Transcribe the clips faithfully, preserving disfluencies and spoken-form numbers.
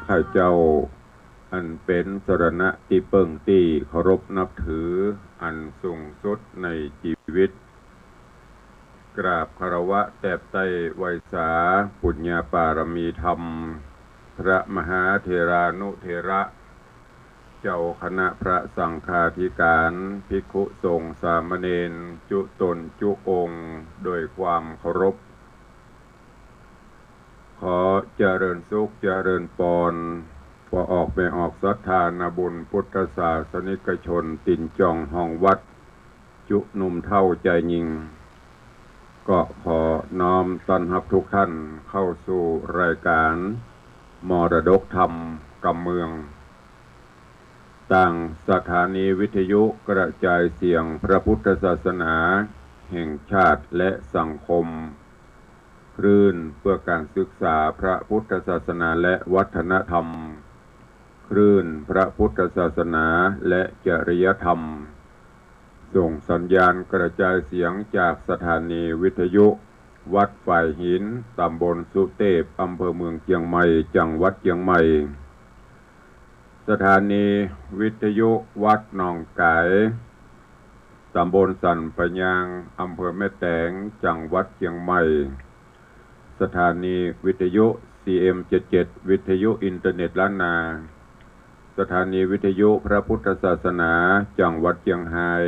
ข้าเจ้า อันเป๋นสรณะตี้เปิ้งตี้เคารพนับถืออันสูงสุดในจีวิต กราบคารวะแตบไต้ไหว้สาปุญญาปารมีธรรม พระมหาเถรานุเถระ เจ้าคณะพระสังฆาธิการ ภิกขุสงฆ์สามเณร จุ๊ต๋นจุ๊องค์ โดยความเคารพ ขอเจริญสุขเจริญปอน ป้อออกแม่ออกศรัทธานาบุญพุทธศาสนิกชน ตี๋นจองห้องวัด จุ๊หนุ่มเฒ่าจายญิง ก็ขอน้อมต้อนฮับทุกท่านเข้าสู่รายการมรดกธรรมกำเมือง ตางสถานีวิทยุกระจายเสียงพระพุทธศาสนาแห่งชาติและสังคม คลื่นเพื่อการศึกษาพระพุทธศาสนาและวัฒนธรรม คลื่นพระพุทธศาสนาและจริยธรรม ส่งสัญญาณกระจายเสียงจากสถานีวิทยุวัดฝายหิน ตำบลสุเตพ อำเภอเมืองเจียงใหม่ จังหวัดเจียงใหม่ สถานีวิทยุวัดหนองก๋าย ตำบลสันป่ายยาง อำเภอแม่แตง จังหวัดเจียงใหม่ สถานีวิทยุ ซีเอ็ม เจ็ดเจ็ด วิทยุอินเทอร์เน็ตล้านนา สถานีวิทยุพระพุทธศาสนา จังหวัดเจียงฮาย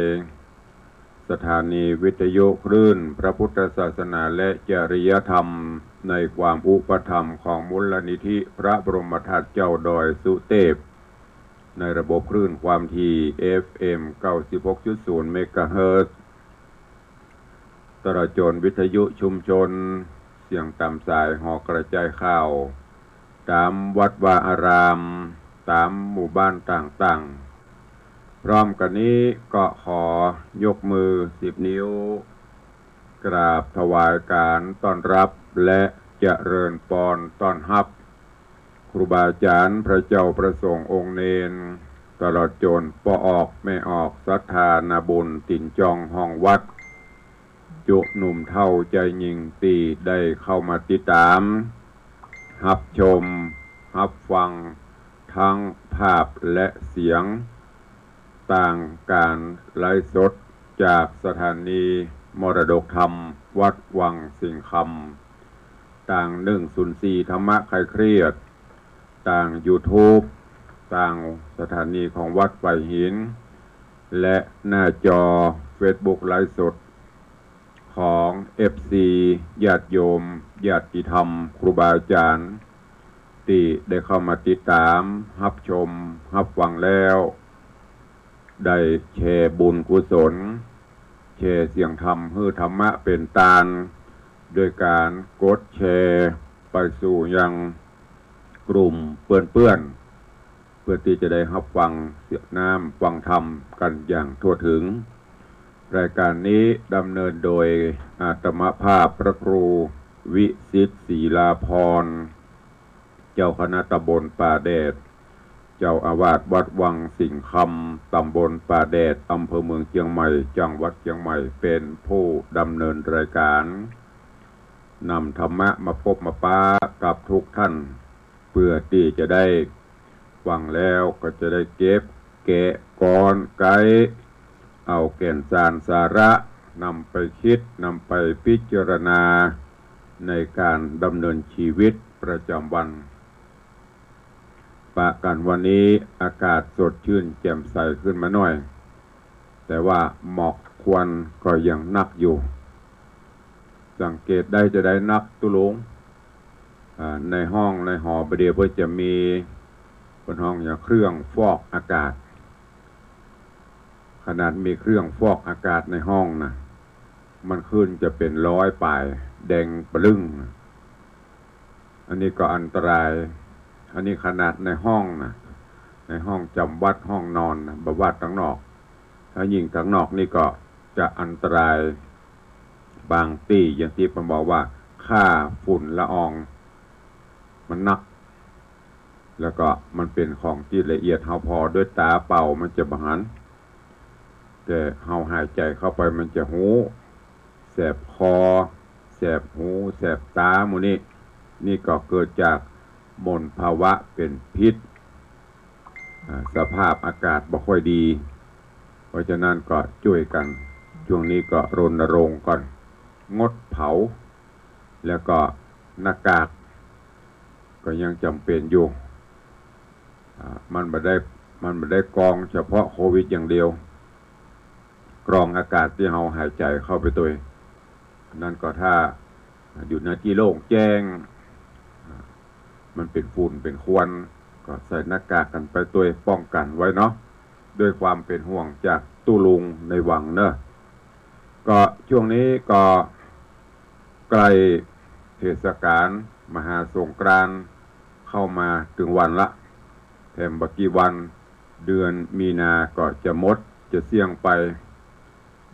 สถานีวิทยุคลื่นพระพุทธศาสนาและจริยธรรม ในความอุปถัมภ์ของมูลนิธิพระบรมธาตุเจ้าดอยสุเตพ ในระบบคลื่นความถี่ เอฟเอ็ม เก้าสิบหกจุดศูนย์ เมกะเฮิรตซ์ ตลอดจ๋นวิทยุชุมชน เสียงต๋ามสายหอกระจายข่าว ต๋ามวัดวาอาราม ต๋ามหมู่บ้านต่างๆ พร้อมกั๋นนี้ก็ขอยกมือสิบนิ้ว กราบถวายก๋านต้อนฮับและเจริญปอนต้อนฮับ ครูบาอาจ๋ารย์ พระเจ้าพระสงฆ์องค์เณร ตลอดจ๋นป้อออกแม่ออกศรัทธานาบุญตี๋นจองห้องวัด จุ๊หนุ่มเฒ่าจายญิงตี้ได้เข้ามาติดต๋าม ฮับชม ฮับฟัง ตึงภาพและเสียง ตางก๋านไลฟ์สดจากสถานีมรดกธรรมวัดวังสิงห์คำ ตาง หนึ่งศูนย์สี่ ธรรมะคลายเครียด ตางยูทูบ ตางสถานีของวัดฝายหิน และหน้าจอเฟซบุ๊กไลฟ์สด ของเอฟซี ญาติโยม ญาติธรรม ครูบาอาจ๋ารย์ ตี้ได้เข้ามาติดต๋าม ฮับชม ฮับฟังแล้ว ได้แชร์บุญกุศล แชร์เสียงธรรม หื้อธรรมะเป๋นตาน โดยก๋านกดแชร์ไปสู่ยังกลุ่มเปื้อนๆ เพื่อตี้จะได้ฮับฟังเสียงน้ำฟังธรรมกั๋นอย่างทั่วถึง รายก๋านนี้ดำเนินโดยอาตมาภาพพระครูวิสิทธิ์ ศรีลาภรณ์ เจ้าคณะตำบลป่าแดด เจ้าอาวาสวัดวังสิงห์คำ ตำบลป่าแดด อำเภอเมืองเจียงใหม่ จังหวัดเจียงใหม่ เป๋นผู้ดำเนินรายก๋าน นำธรรมะมาพบมาปะกับทุกท่าน เพื่อตี้จะได้ฟังแล้วก็จะได้เก็บแกะกรอนไกเอาแก่นสารสาระนำไปคิด นำไปพิจารณาในการดำเนินชีวิตประจำวัน ปะกั๋นวันนี้อากาศสดชื่นแจ่มใสขึ้นมาหน่อย แต่ว่าหมอกควันก็ยังนักอยู่ สังเกตได้จะได้นักตุ๊ลุง อ่า ในห้องในหอบ่าเดี่ยวเปิ้นจะมี เปิ้นฮ้องอย่างเครื่องฟอกอากาศ ขนาดมีเครื่องฟอกอากาศในห้องนะ มันขึ้นจะเป๋นร้อยป๋าย แดงปะลึ้ง อันนี้ก็อันตราย อันนี้ขนาดในห้องนะ ในห้องจำวัดห้องนอนนะ บ่ว่าตังนอก ถ้ายิ่งตังนอกนี่ก็จะอันตราย บางตี้อย่างตี้เปิ้นบอกว่าค่าฝุ่นละอองมันนัก แล้วก็มันเป๋นของตี้ละเอียด เฮาผ่อด้วยต๋าเปล่ามันจะบ่หัน แต่เฮาหายใจ๋เข้าไปมันจะฮู้ แสบคอ แสบหู แสบต๋าหมู่นี้ นี่ก็เกิดจาก มลภาวะเป๋นพิษ อ่า สภาพอากาศบ่ค่อยดี เพราะฉะนั้นก็จ้วยกั๋น ช่วงนี้ก็รณรงค์กั๋น งดเผา แล้วก็หน้ากากก็ยังจ๋ำเป๋นอยู่ อ่า มันบ่ได้ มันบ่ได้กรองเฉพาะโควิดอย่างเดียว กรองอากาศตี้เฮาหายใจ๋เข้าไปตวย นั้นก็ถ้าอยู่ในตี้โล่งแจ้ง อ่า มันเป๋นฝุ่นเป๋นควัน ก็ใส่หน้ากากกั๋นไปตวย ป้องกั๋นไว้เนาะ ด้วยความเป๋นห่วงจากตุ๊ลุงในวังเนาะ ก็ช่วงนี้ก็ใก้เทศกาลมหาสงกรานต์เข้ามาเถิงวันละ แถมบ่กี่วัน เดือนมีนาก็จะหมด จะเสี้ยงไป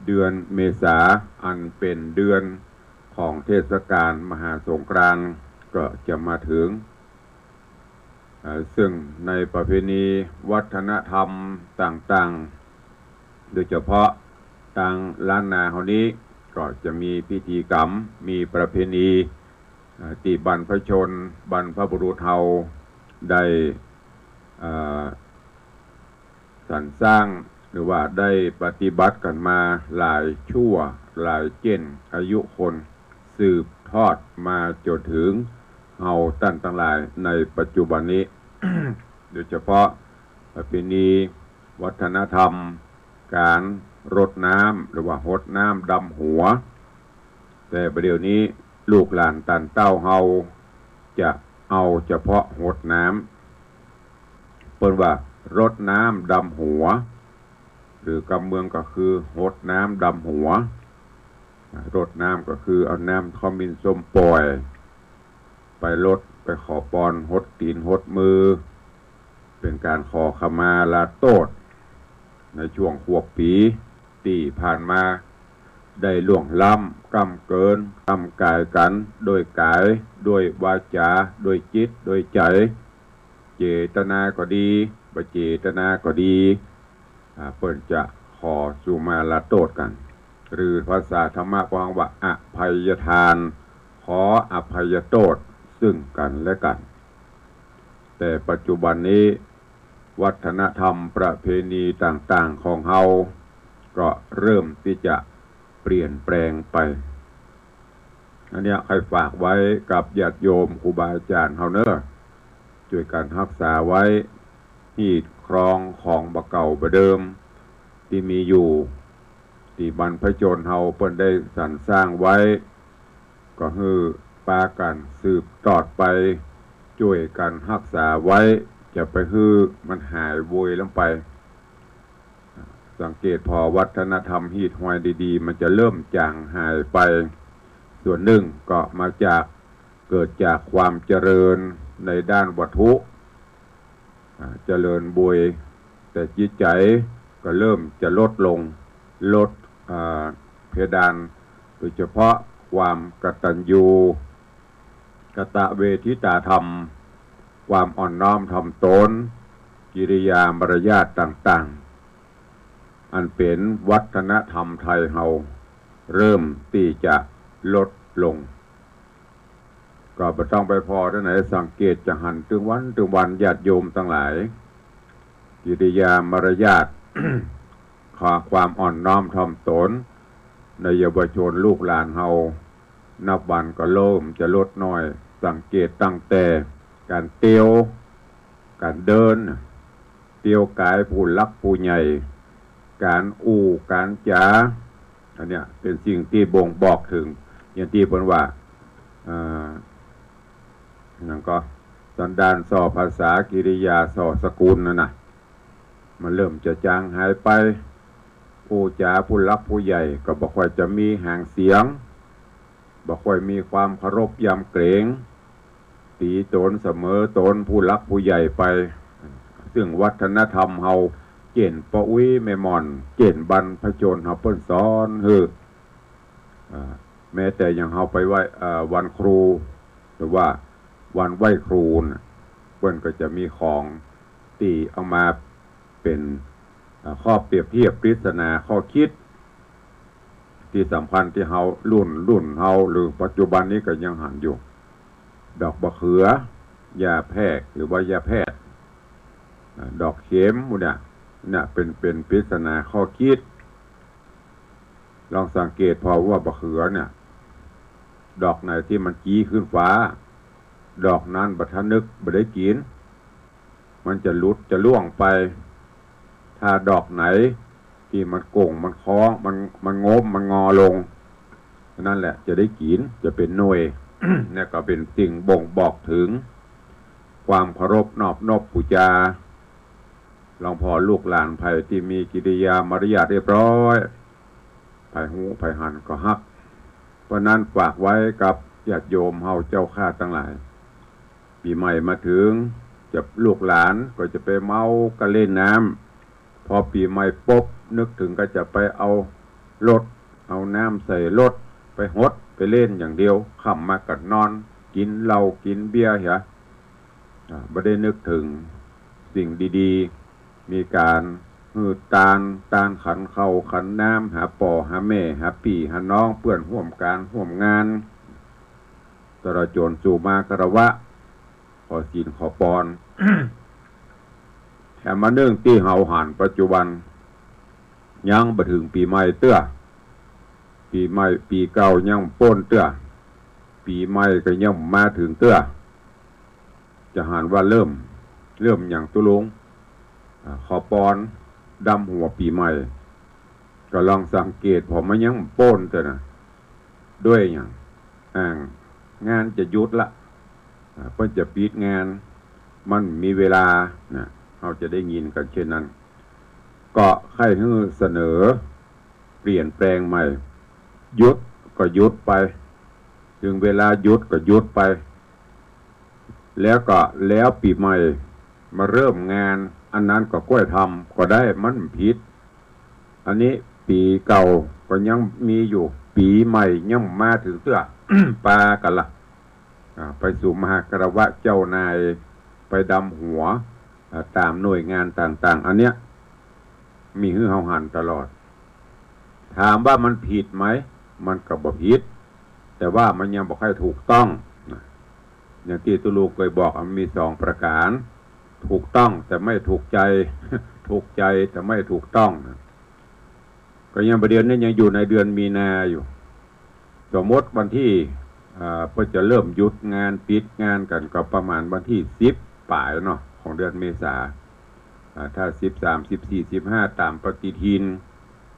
เดือนเมษา อันเป๋นเดือนของเทศกาลมหาสงกรานต์ก็จะมาเถิง เอ่อ ซึ่งในประเพณีวัฒนธรรมต่างๆ โดยเฉพาะตางล้านนาเฮานี้ ก็จะมีพิธีกรรม มีประเพณี เอ่อ ตี้บรรพชน บรรพบุรุษเฮาได้ เอ่อ สรรสร้าง หรือว่าได้ปฏิบัติกั๋นมาหลายชั่วหลายเจ้นอายุคน สืบทอดมาจ๋นเถิงเฮาต้านตังหลายในปัจจุบันนี้ โดยเฉพาะประเพณีวัฒนธรรมก๋านรดน้ำ หรือว่าหดน้ำดำหัว แต่บ่าเดี่ยวนี้ลูกหลานต้านเต้าเฮาจะเอาเฉพาะหดน้ำ เปิ้นว่ารดน้ำดำหัว หรือกำเมืองก็คือหดน้ำดำหัว รดน้ำก็คือเอาน้ำขมิ้นส้มป่อย ไปรด ไปขอปอน หดตี๋นหดมือ เป๋นก๋านขอขมาลาโต้ษ ในช่วงฮวบปี๋ตี้ผ่านมา ได้ล่วงล้ำก้ำเกิน ก้ำก๋ายกั๋น โดยก๋าย โดยวาจ๋า โดยจิต โดยใจ๋ เจตนาก็ดี บ่เจตนาก็ดี อ่า เปิ้นจะขอสุมาลาโต้ษกั๋น หรือภาษาธรรมะก็ฮ้องว่าอภัยทาน ขออภัยโต้ษซึ่งกั๋นและกั๋น แต่ปัจจุบันนี้วัฒนธรรมประเพณีต่างๆ ของเฮาก็เริ่มตี้จะเปลี่ยนแปลงไป อันเนี้ยใค่ฝากไว้กับญาติโยมครูบาอาจ๋ารย์เฮาเนาะ จ้วยกั๋นฮักษาไว้ ฮีดครองของบ่าเก่าบ่าเดิมตี้มีอยู่ ตี้บรรพชนเฮาเปิ้นได้สรรสร้างไว้ ก็หื้อปากั๋นสืบตอดไป จ้วยกั๋นฮักษาไว้ จะไปหื้อมันหายโวยลงไป สังเกตผ่อวัฒนธรรมฮีดฮอยดีๆ มันจะเริ่มจางหายไป ส่วนนึ่งก็มาจาก เกิดจากความเจริญในด้านวัตถุ อ่า เจริญโวย แต่จิตใจ๋ก็เริ่มจะลดลง ลด อ่า เพดาน โดยเฉพาะความกตัญญู กตเวทิตาธรรม ความอ่อนน้อมถ่อมตน กิริยามารยาทต่างๆ อันเป๋นวัฒนธรรมไทยเฮา เริ่มตี้จะลดลง ก็บ่ต้องไปผ่อตี้ไหน สังเกตจะหันตึงวันตึงวัน ญาติโยมตังหลาย กิริยามารยาท ความอ่อนน้อมถ่อมตน ในเยาวชนลูกหลานเฮา นับวันก็เริ่มจะลดน้อย สังเกตตั้งแต่ก๋านเตียว ก๋านเดิน เตียวก๋ายผู้หลักผู้ใหญ่ ก๋านอู้ก๋านจ๋า อันเนี้ยเป๋นสิ่งตี้บ่งบอกเถิง อย่างตี้เปิ้นว่า เอ่อ นั่นก็สันดานส่อภาษา กิริยาส่อสกุลนั่นน่ะ มันเริ่มจะจางหายไป อู้จ๋าผู้หลักผู้ใหญ่ก็บ่ค่อยจะมีหางเสียง บ่ค่อยมีความเคารพยำเกรง ตี๋ตนเสมอตนผู้หลักผู้ใหญ่ไป ซึ่งวัฒนธรรมเฮา เจ้นป้ออุ๊ยแม่หม่อน เจ้นบรรพชนเฮาเปิ้นสอนหื้อ อ่า แม้แต่อย่างเฮาไปไหว้ เอ่อ วันครู หรือว่าวันไหว้ครูน่ะ เปิ้นก็จะมีของตี้เอามาเป๋น อ่า ข้อเปรียบเทียบปริศนาข้อคิด ตี้สำคัญตี้เฮารุ่น รุ่นเฮา หรือปัจจุบันนี้ก็ยังหันอยู่ ดอกบ่าเขือ หญ้าแพรกหรือว่ายาแพทย์ อ่า ดอกเข็มหมู่เนี่ย เนี่ยเป๋น เป๋นปริศนาข้อคิด ลองสังเกตผ่อว่าบะเขือเนี่ย ดอกไหนตี้มันจี๊ขึ้นฟ้า ดอกนั้นบ่ทันนึกบ่ได้กิ๋น มันจะหลุดจะล่วงไป ถ้าดอกไหนตี้มันโก่งมันค้อง มัน มันงบมันงอลง นั่นแหละจะได้กิ๋น จะเป๋นหน่วย เนี่ยก็เป๋นสิ่งบ่งบอกเถิงความเคารพนอบนบปู๋จา ลองผ่อลูกหลานใผตี้มีกิริยามารยาทเรียบร้อย ใผฮู้ใผหันก็ฮัก เพราะนั้นฝากไว้กับญาติโยมเฮาเจ้าข้าตังหลาย ปี๋ใหม่มาเถิง จะ ลูกหลานก็จะไปเมากั๋นเล่นน้ำ ผ่อปี๋ใหม่ปุ๊บนึกเถิงก็จะไปเอารถ เอาน้ำใส่รถ ไปหดไปเล่นอย่างเดียว ค่ำมาก็นอน กิ๋นเหล้ากิ๋นเบียร์เหีย อ่า บ่ได้นึกเถิงสิ่งดีๆ มีก๋านหื้อตาน ตานขันข้าวขันน้ำ หาป้อหาแม่ หาปี้หาน้อง เปื้อนฮ่วมก๋านฮ่วมงาน ตลอดจ๋นสู่มาคารวะ ขอศีลขอปอน แถมมาเนื่องตี้เฮาหันปัจจุบัน ยังบ่เถิงปี๋ใหม่เตื้อ ปี๋ใหม่ ปี๋เก่ายังป้นเตื้อ ปี๋ใหม่ก็ยังมาเถิงเตื้อ จะหันว่าเริ่ม เริ่มหยังตุ๊ลุง อ่า ขอปอนดำหัวปี๋ใหม่ ก็ลองสังเกตผ่อมันยังป้นเตื้อนะ ด้วยหยัง อ่าง งานจะหยุดละ อ่า เปิ้นจะปิดงาน มันมีเวลานะ เฮาจะได้ยินกั๋นเช่นนั้น ก็ใค่หื้อเสนอ เปลี่ยนแปลงใหม่ หยุดก็หยุดไป เถิงเวลาหยุดก็หยุดไป แล้วก็แล้วปี๋ใหม่มาเริ่มงาน อันนั้นก็ก้อยทำก็ได้ มันผิด อันนี้ปี๋เก่าก็ยังมีอยู่ ปี๋ใหม่ยังมาเถิงเตื้อ ปากั๋นละ อ่า ไปสู่มาคารวะเจ้านาย ไปดำหัว อ่า ต๋ามหน่วยงานต่างๆ อันเนี้ย มีหื้อเฮาหันตลอด ถามว่ามันผิดไหม มันก็บ่ผิด แต่ว่ามันยังบ่ค่อยถูกต้องนะ อย่างตี้ตุ๊ลุงเกยบอก มันมีสองประก๋าน ถูกต้องแต่ไม่ถูกใจ ถูกใจแต่ไม่ถูกต้องนะ ก็ยังประเด็นนี้ยังอยู่ในเดือนมีนาอยู่ สมมติวันตี้ อ่า เปิ้นจะเริ่มหยุดงานปิดงานกั๋นก็ประมาณวันตี้สิบป๋ายเนาะ ของเดือนเมษา อ่า ถ้าสิบสาม สิบสี่ สิบห้า ต๋ามปฏิทิน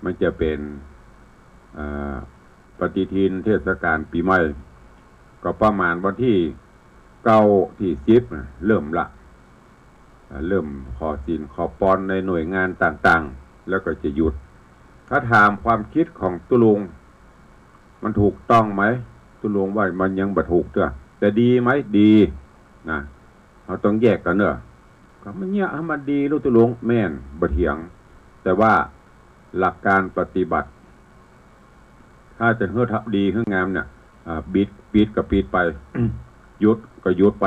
มันจะเป๋น อ่า ปฏิทินเทศกาลปี๋ใหม่ ก็ประมาณวันตี้เก้า ตี้สิบนะ เริ่มละ อ่า เริ่มขอศีลขอปอนในหน่วยงานต่างๆ แล้วก็จะหยุด ถ้าถามความคิดของตุ๊ลุง มันถูกต้องไหม ตุ๊ลุงว่ามันยังบ่ถูกเตื้อ แต่ดีไหม ดีนะ เฮาต้องแยกกั๋นเนาะ ก็มันเยียะหื้อมันดีลูกตุ๊ลุง แม่น บ่เถียง แต่ว่าหลักการปฏิบัติ ถ้าจะหื้อดีหื้องามเนี่ย อ่า ปิด ปิดก็ปิดไป หยุดก็หยุดไป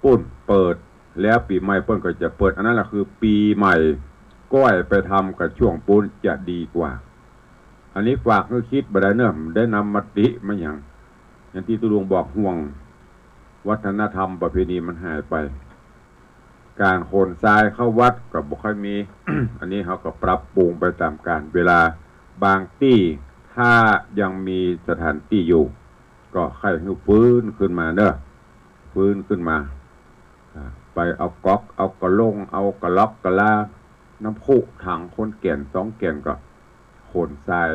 ปุ้นเปิด แล้วปี๋ใหม่เปิ้นก็จะเปิด อันนั้นแหละคือปี๋ใหม่ ก้อยไปทำกั๋นช่วงปุ้นจะดีกว่า อันนี้ฝากหื้อคิดบ่ได้เนาะ บ่ได้นำมาติมาหยัง อย่างตี้ตุ๊ลุงบอก ห่วงวัฒนธรรมประเพณีมันหายไป ก๋านขนทรายเข้าวัดก็บ่ค่อยมี อันนี้เฮาก็ปรับปรุงไปต๋ามกาลเวลา บางตี้ถ้ายังมีสถานตี้อยู่ ก็ใค่หื้อฟื้นขึ้นมาเนาะ ฟื้นขึ้นมา อ่า ไปเอาก๊อก เอากะลง เอากะล็อกกะลา น้ำพุถังคนแก่นสองแก่นก็ขนทราย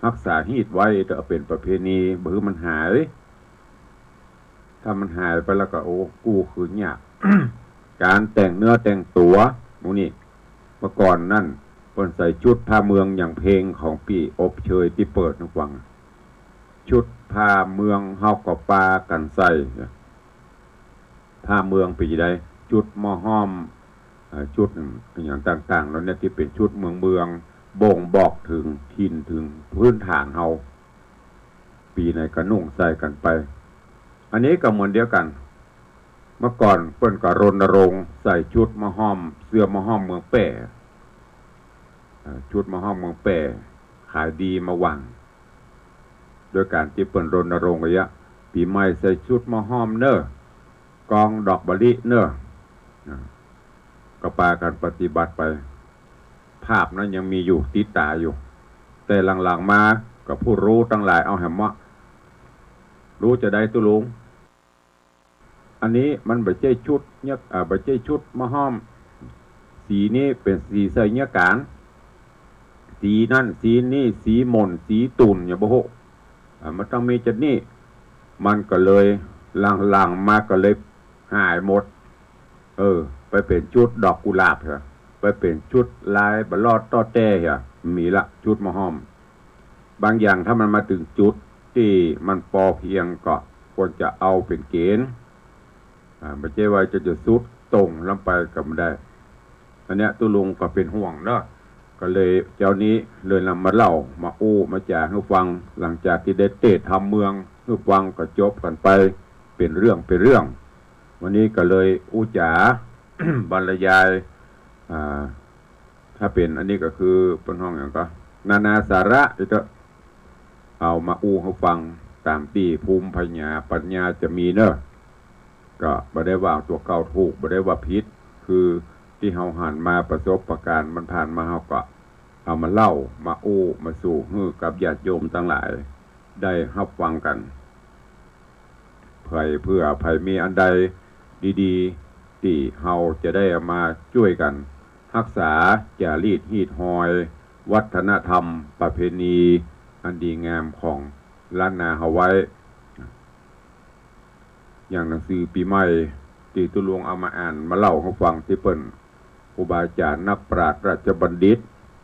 ฮักษาฮีตไว้เถาะ เป๋นประเพณี บ่หื้อมันหาย ถ้ามันหายไปแล้วก็ โอ้ กู้คืนยาก ก๋านแต่งเนื้อแต่งตั๋วหมู่นี้ เมื่อก่อนนั้นเปิ้นใส่ชุดผ้าเมือง อย่างเพลงของปี้อบเชยตี้เปิดหื้อฟัง ชุดผ้าเมืองเฮาก็ปากั๋นใส่ ผ้าเมืองเป๋นจะใด ชุดหม้อห้อม เอ่อ ชุดอะหยังต่างๆ เหล่านี้ตี้เป๋นชุดเมืองๆ บ่งบอกเถิงถิ่นเถิงพื้นฐานเฮา ปี๋ไหนก็นุ่งใส่กั๋นไป อันนี้ก็เหมือนเดียวกั๋น เมื่อก่อนเปิ้นก็รณรงค์ใส่ชุดหม้อห้อม เสื้อหม้อห้อมเมืองแป้เอ่อ ชุดหม้อห้อมเมืองแป้ขายดีมาหว่าง โดยก๋านตี้เปิ้นรณรงค์อะเยียะ ปี๋ใหม่ใส่ชุดหม้อห้อมเน่อ กองดอกมะลิเน่อ อ่า ก็ปากั๋นปฏิบัติไป ภาพนั้นยังมีอยู่ติดต๋าอยู่ แต่หลังๆ มาก็ผู้ฮู้ตังหลายเอาแหมเนาะ ฮู้จาใดตุ๊ลุง อันนี้มันบ่ใจ้ชุดเยียะ อ่า บ่ใจ้ชุดมาฮ้อม สีนี้เป๋นสีใส่เยียะก๋าน สีนั้น สีนี้ สีหม่น สีตุ่น หยังบ่ฮู้ อ่า มันต้องมีจาดนี้ มันก็เลยหลังๆ มาก็เลยหายหมด เออ ไปเป๋นชุดดอกกุหลาบเหีย ไปเป๋นชุดลายบ่ารอดต่อแต้เหีย มีละชุดมาฮ้อม บางอย่างถ้ามันมาเถิงจุดตี้มันปอเปียงก็ควรจะเอาเป๋นเก๋ณฑ์ อ่า บ่ใจ้ว่าจะ จะสุดโต่งล้ำไปก็บ่ได้ อันเนี้ยตุ๊ลุงก็เป๋นห่วงเนาะ ก็เลยเจ๊านี้เลยนำมาเล่า มาอู้ มาจ๋าหื้อฟัง หลังจากตี้ได้เตสน์ธรรมเมืองหื้อฟังก็จบกั๋นไป เป๋นเรื่องเป๋นเรื่อง วันนี้ก็เลยอู้จ๋า บรรยาย อ่า ถ้าเป๋นอันนี้ก็คือเปิ้นฮ้องหยังก็ นานาสาระ อีเต๊อะ เอามาอู้หื้อฟัง ต๋ามตี้ภูมิปัญญา ปัญญาจะมีเนาะ ก็บ่ได้ว่าตั๋วเก่าถูก บ่ได้ว่าผิด คือตี้เฮาหันมาประสบการณ์มันผ่านมา เฮาก็เอามาเล่า มาอู้ มาสู่หื้อกับญาติโยมตังหลายได้ฮับฟังกั๋น ใผเผื่อใผมีอันใดดีๆ ตี้เฮาจะได้เอามาจ้วยกั๋นฮักษาจ๋ารีตฮีตฮอย วัฒนธรรมประเพณีอันดีงามของล้านนาเฮาไว้ อย่างหนังสือปี๋ใหม่ตี้ตุ๊ลุงเอามาอ่านมาเล่าหื้อฟังตี้เปิ้น ครูบาอาจ๋ารย์นักปราชญ์ราชบัณฑิต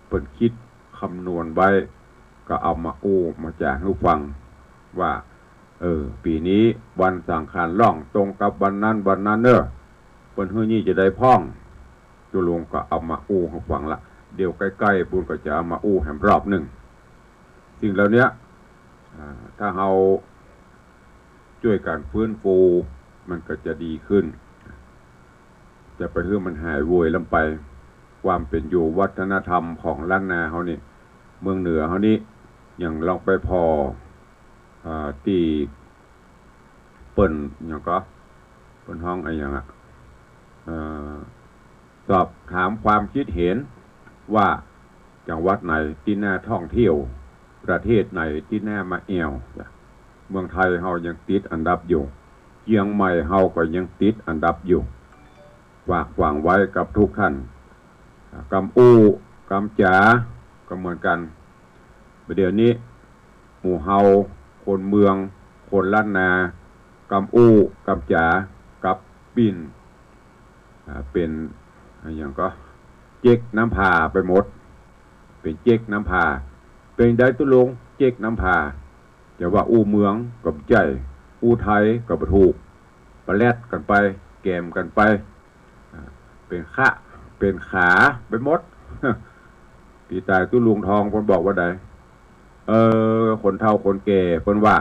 เปิ้นกึ๊ดคำนวณไว้ ก็เอามาอู้มาจ๋าหื้อฟังว่า เออ ปี๋นี้วันสังขารล่องตรงกับวันนั้นวันนั้นเน่อ เปิ้นหื้อยี่จะได้พ่อง ตุ๊ลุงก็เอามาอู้หื้อฟังละ เดี๋ยวใก้ๆ ปุ้นก็จะเอามาอู้แหมรอบนึ่ง สิ่งเหล่าเนี้ย อ่า ถ้าเฮา จ้วยกั๋นฟื้นฟู มันก็จะดีขึ้น จะไปหื้อมันหายโวยล้ำไป ความเป๋นอยู่วัฒนธรรมของล้านนาเฮานี่ เมืองเหนือเฮานี่ อย่างลองไปผ่อ อ่า ตี้เปิ้น หยังก็ เปิ้นฮ้องอะหยังอะ เอ่อ สอบถามความคิดเห็นว่าจังหวัดไหนตี้น่าท่องเที่ยว ประเทศไหนตี้น่ามาแอ่ว เมืองไทยเฮายังติดอันดับอยู่ เจียงใหม่เฮาก็ยังติดอันดับอยู่ ฝากฝังไว้กับทุกท่าน กำอู้กำจ๋าก็เหมือนกั๋น บ่าเดี่ยวนี้ หมู่เฮา คนเมือง คนล้านนา กำอู้กำจ๋ากับปิ้น อ่า เป๋นอะหยังก็ เจ๊กน้ำผาไปหมด เป๋นเจ๊กน้ำผา เป๋นใดตุ๊ลุง เจ๊กน้ำผา จะว่าอู้เมืองก็บ่ใจ้ อู้ไทยก็บ่ถูก ปะแล็ดกั๋นไป แก๋มกั๋นไป อ่า เป๋นขะ เป๋นขาไปหมด ปี๋ต๋ายตุ๊ลุงทองเปิ้นบอกว่าใด เออ คนเฒ่าคนแก่เปิ้นว่า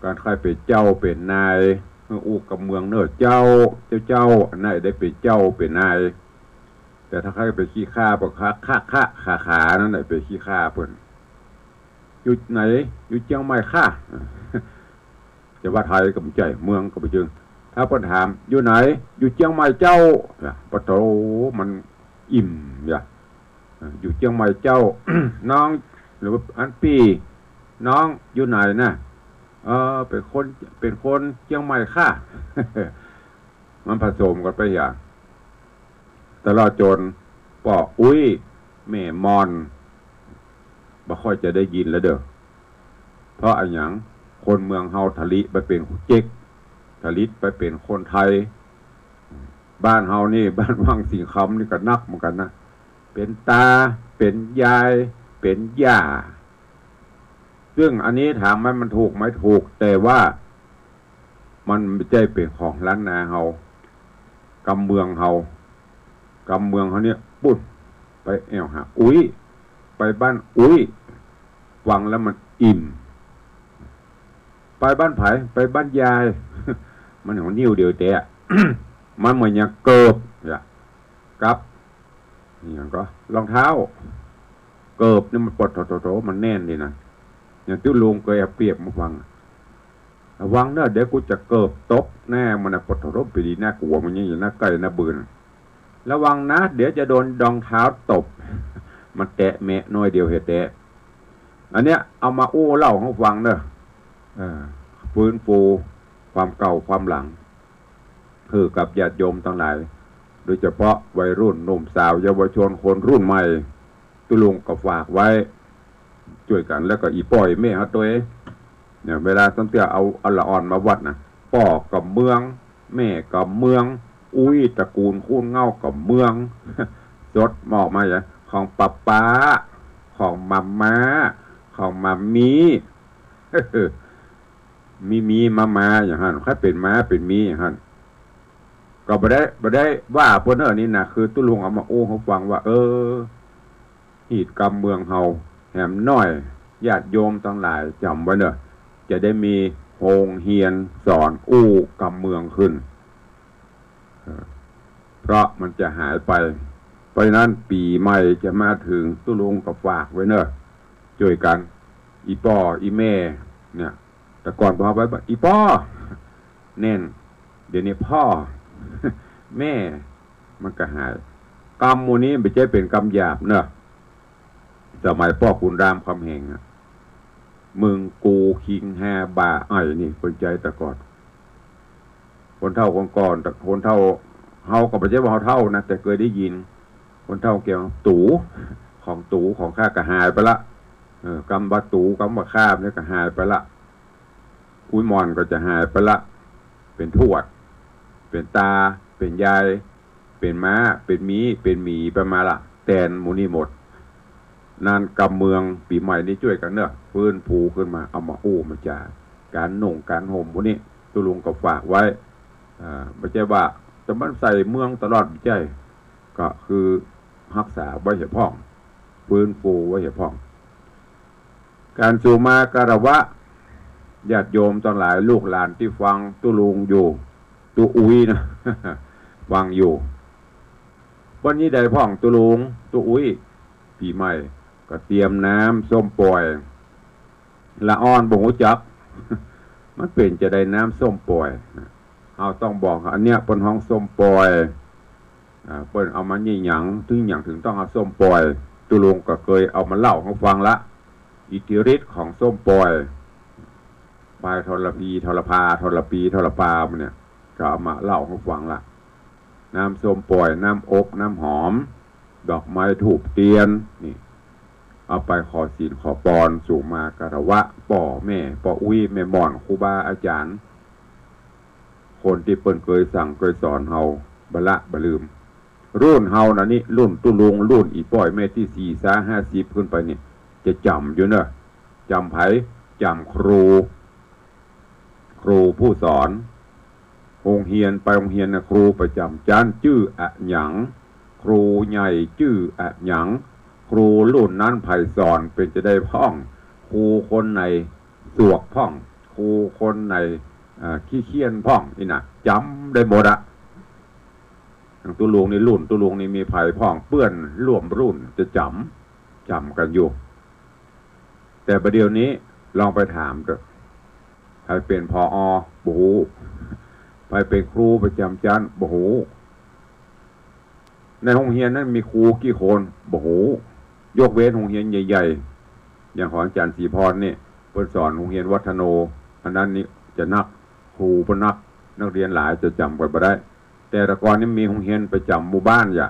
ก๋านใค่เป๋นเจ้าเป๋นนาย หื้ออู้กำเมืองเน่อ เจ้า เจ้า เจ้า อันนั้นได้เป๋นเจ้าเป๋นนาย แต่ถ้าใค่เป๋นขี้ข้า เปิ้นข้า ข้า ข้า ขา ขา นั่นแหละเป๋นขี้ข้าเปิ้น อยู่ไหน อยู่เจียงใหม่ค่ะ จะว่าไทยก็บ่ใจ้ เมืองก็บ่เจิง ถ้าเปิ้นถาม อยู่ไหน อยู่เจียงใหม่เจ้า อ่ะ ปะโถ มันอิ่ม อ่ะ อ่ะ อยู่เจียงใหม่เจ้า น้อง หรือว่าอันปี้ น้องอยู่ไหนน่ะ เออ เป๋นคน เป๋นคนเจียงใหม่ค่ะ มันผสมกั๋นไปอย่าง ตลอดจ๋นป้ออุ๊ย แม่มอน บ่ค่อยจะได้ยินแล้วเด้อ เพราะอะหยัง คนเมืองเฮาทะลิไปเป๋นเจ๊ก ทะลิไปเป๋นคนไทย บ้านเฮานี่ บ้านวังสิงห์คำนี่ก็นักเหมือนกั๋นนะ เป๋นตา เป๋นยาย เป๋นย่า ซึ่งอันนี้ถามว่ามันถูกไหม ถูก แต่ว่ามันบ่ใจ้เป๋นของล้านนาเฮา กำเมืองเฮา กำเมืองเฮาเนี่ย ปุ้น ไปแอ่วหาอุ๊ย ไปบ้านอุ๊ย ฟังแล้วมันอิ่ม ไปบ้านใผ ไปบ้านยาย มันหัวนิ้วเดียวแต๊ มันเหมือนอย่างเกิบ เนี่ย กับ อะหยังก็ รองเท้า เกิบนี่มันปะโถ โถ โถ มันแน่นดีนะ อย่างตุ๊ลุงเกยเอาเปรียบมาฟัง ระวังเน่อ เดี๋ยวกูจะเกิบตบหน้ามันนะ ปะโถ ไปดี น่ากลัว มันยังอยู่หน้าใก้หน้าเบือน ระวังนะ เดี๋ยวจะโดนรองเท้าตบ มันแตะแมะน้อยเดียวแต๊ๆ อันเนี้ยเอามาอู้เล่าหื้อฟังเน่อ เออ ฟื้นฟูความเก่าความหลัง หื้อกับญาติโยมตังหลาย โดยเฉพาะวัยรุ่นหนุ่มสาวเยาวชนคนรุ่นใหม่ ตุ๊ลุงก็ฝากไว้ จ้วยกั๋น แล้วก็อี่ป้ออี่แม่เฮาตวย เนี่ย เวลาตั้งแต่เอา เอาละอ่อนมาวัดนะ ป้อก็เมือง แม่ก็เมือง อุ๊ย ตระกูลคูนเหง้าก็เมือง สดออกมาอย่างของป๊าป๊า ของม่าม่า ของม่ามี่ มีมีม่าม่าอย่างหั้น ใค่เป๋นม้าเป๋นมีอย่างหั้น ก็บ่ได้ บ่ได้ว่าเปิ้นเน่อ นี่นะ คือตุ๊ลุงเอามาอู้หื้อฟังว่า เออ ฮีตกำเมืองเฮา แหมน้อย ญาติโยมตังหลายจ๋ำไว้เน่อ จะได้มีโฮงเฮียนสอนอู้กำเมืองขึ้น เออ เพราะมันจะหายไป เพราะฉะนั้นปี๋ใหม่จะมาเถิง ตุ๊ลุงก็ฝากไว้เน่อ จ้วยกั๋น อี่ป้ออี่แม่ เนี่ย แต่ก่อนพอไป อี่ป้อ แน่น เดี๋ยวนี้พ่อ แม่ มันก็หาย กำหมู่นี้บ่ใจ้เป๋นกำหยาบเน่อ สมัยป้อขุนรามคำแหงอะ มึงกูคิงฮาบ่าไอ่นี่ คนใจ๊แต่ก่อน คนเฒ่าคนก่อน คนเฒ่า เฮาก็บ่ใจ้ว่าเฮาเฒ่านะ แต่เกยได้ยิน คนเฒ่าเกี่ยว ตู๋ ของตู๋ ของข้าก็หายไปละ เออ กำว่าตู๋ กำว่าข้าเนี่ยก็หายไปละ อุ๊ยหม่อนก็จะหายไปละ เป๋นทวด เป๋นตา เป๋นยาย เป๋นม้า เป๋นมี เป๋นหมีไปมาละ แตนหมู่นี้หมด นั้นกำเมืองปี๋ใหม่นี้จ้วยกั๋นเน่อ ฟื้นฟูขึ้นมา เอามาอู้มาจ๋า ก๋านนุ่งก๋านห่มหมู่นี้ ตุ๊ลุงก็ฝากไว้ อ่า บ่ใจ้ว่าจะมาใส่เมืองตลอด บ่ใจ้ ก็คือฮักษาไว้เหียพ่อง ฟื้นฟูไว้เหียพ่อง ก๋านสู่มาคารวะ ญาติโยมตังหลาย ลูกหลานตี้ฟังตุ๊ลุงอยู่ ตุ๊อุ๊ยนะ ฟังอยู่ วันนี้ได้พ่องตุ๊ลุง ตุ๊อุ๊ย ปี๋ใหม่ก็เตรียมน้ำส้มป่อย ละอ่อนบ่ฮู้จัก มันเป๋นจะใดน้ำส้มป่อยนะ เฮาต้องบอก อันเนี้ยเปิ้นฮ้องส้มป่อย อ่า เปิ้นเอามายี่หยัง เถิงหยังเถิงต้องเอาส้มป่อย ตุ๊ลุงก็เกยเอามาเล่าหื้อฟังละ อิทธิฤทธิ์ของส้มป่อย ปายทรพี ทรพา ทรปี ทรปา มันเนี่ย ก็เอามาเล่าหื้อฟังละ น้ำส้มป่อย น้ำอบ น้ำหอม ดอกไม้ธูปเตียน นี่ เอาไปขอศีลขอปอน สู่มาคารวะ ป้อแม่ ป้ออุ๊ย แม่หม่อน ครูบาอาจ๋ารย์ คนตี้เปิ้นเกยสั่งเกยสอนเฮา บ่ละบ่ลืม รุ่นเฮานะนี่ รุ่นตุ๊ลุง รุ่นอี่ป้ออี่แม่ตี้สี่ซาห้าสิบขึ้นไปนี่ จะจ๋ำอยู่เน่อ จ๋ำใผ จ๋ำครู ครูผู้สอน โฮงเฮียน ไปโฮงเฮียนนะ ครูประจ๋ำจั๊นจื้ออะหยัง ครูใหญ่จื้ออะหยัง ครูรุ่นนั้นใผสอนเป๋นจะใดพ่อง ครูคนไหนสวกพ่อง ครูคนไหน อ่า ขี้เคี้ยนพ่อง นี่นะ จ๋ำได้หมดอะ อย่างตุ๊ลุงนี่ รุ่นตุ๊ลุงนี่มีใผพ่อง เปื้อนร่วมรุ่นจะจ๋ำ จ๋ำกั๋นอยู่ แต่บ่าเดี่ยวนี้ลองไปถามเต๊อะ ใผเป๋น ผอ บ่ฮู้ ใผเป๋นครูประจ๋ำจั๊น บ่ฮู้ ในโฮงเฮียนนั้นมีครูกี่คน บ่ฮู้ ยกเว้นโฮงเฮียนใหญ่ๆ อย่างของอาจ๋ารย์ศรีพรนี่ เปิ้นสอนโฮงเฮียนวัฒโน อันนั้นนี่จะนัก ครูเปิ้นนัก นักเรียนหลายจะจ๋ำกั๋นบ่ได้ แต่แต่ก่อนนี่มีโฮงเฮียนประจ๋ำหมู่บ้านอย่า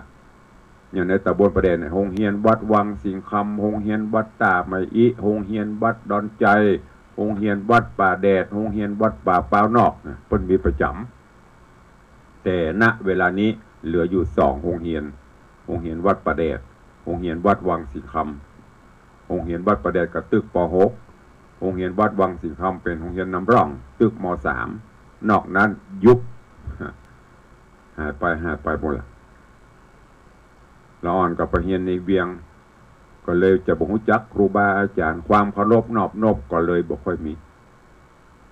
อย่างในต๋ำบลป่าแดดเนี่ย โฮงเฮียนวัดวังสิงห์คำ โฮงเฮียนวัดต้าไมอิ โฮงเฮียนวัดดอนไจ โฮงเฮียนวัดป่าแดด โฮงเฮียนวัดป่าพร้าวนอกนะ เปิ้นมีประจ๋ำ แต่ ณ เวลานี้เหลืออยู่สองโฮงเฮียน โฮงเฮียนวัดป่าแดด โฮงเฮียนวัดวังสิงห์คำ โฮงเฮียนวัดป่าแดดก็ตึก ป.หก โฮงเฮียนวัดวังสิงห์คำเป๋นโฮงเฮียนนำร่อง ตึก ม.สาม นอกนั้นยุบ หายไป หายไปหมดละ ละอ่อนก็ไปเฮียนในเวียง ก็เลยจะบ่ฮู้จักครูบาอาจ๋ารย์ ความเคารพนอบนบก็เลยบ่ค่อยมี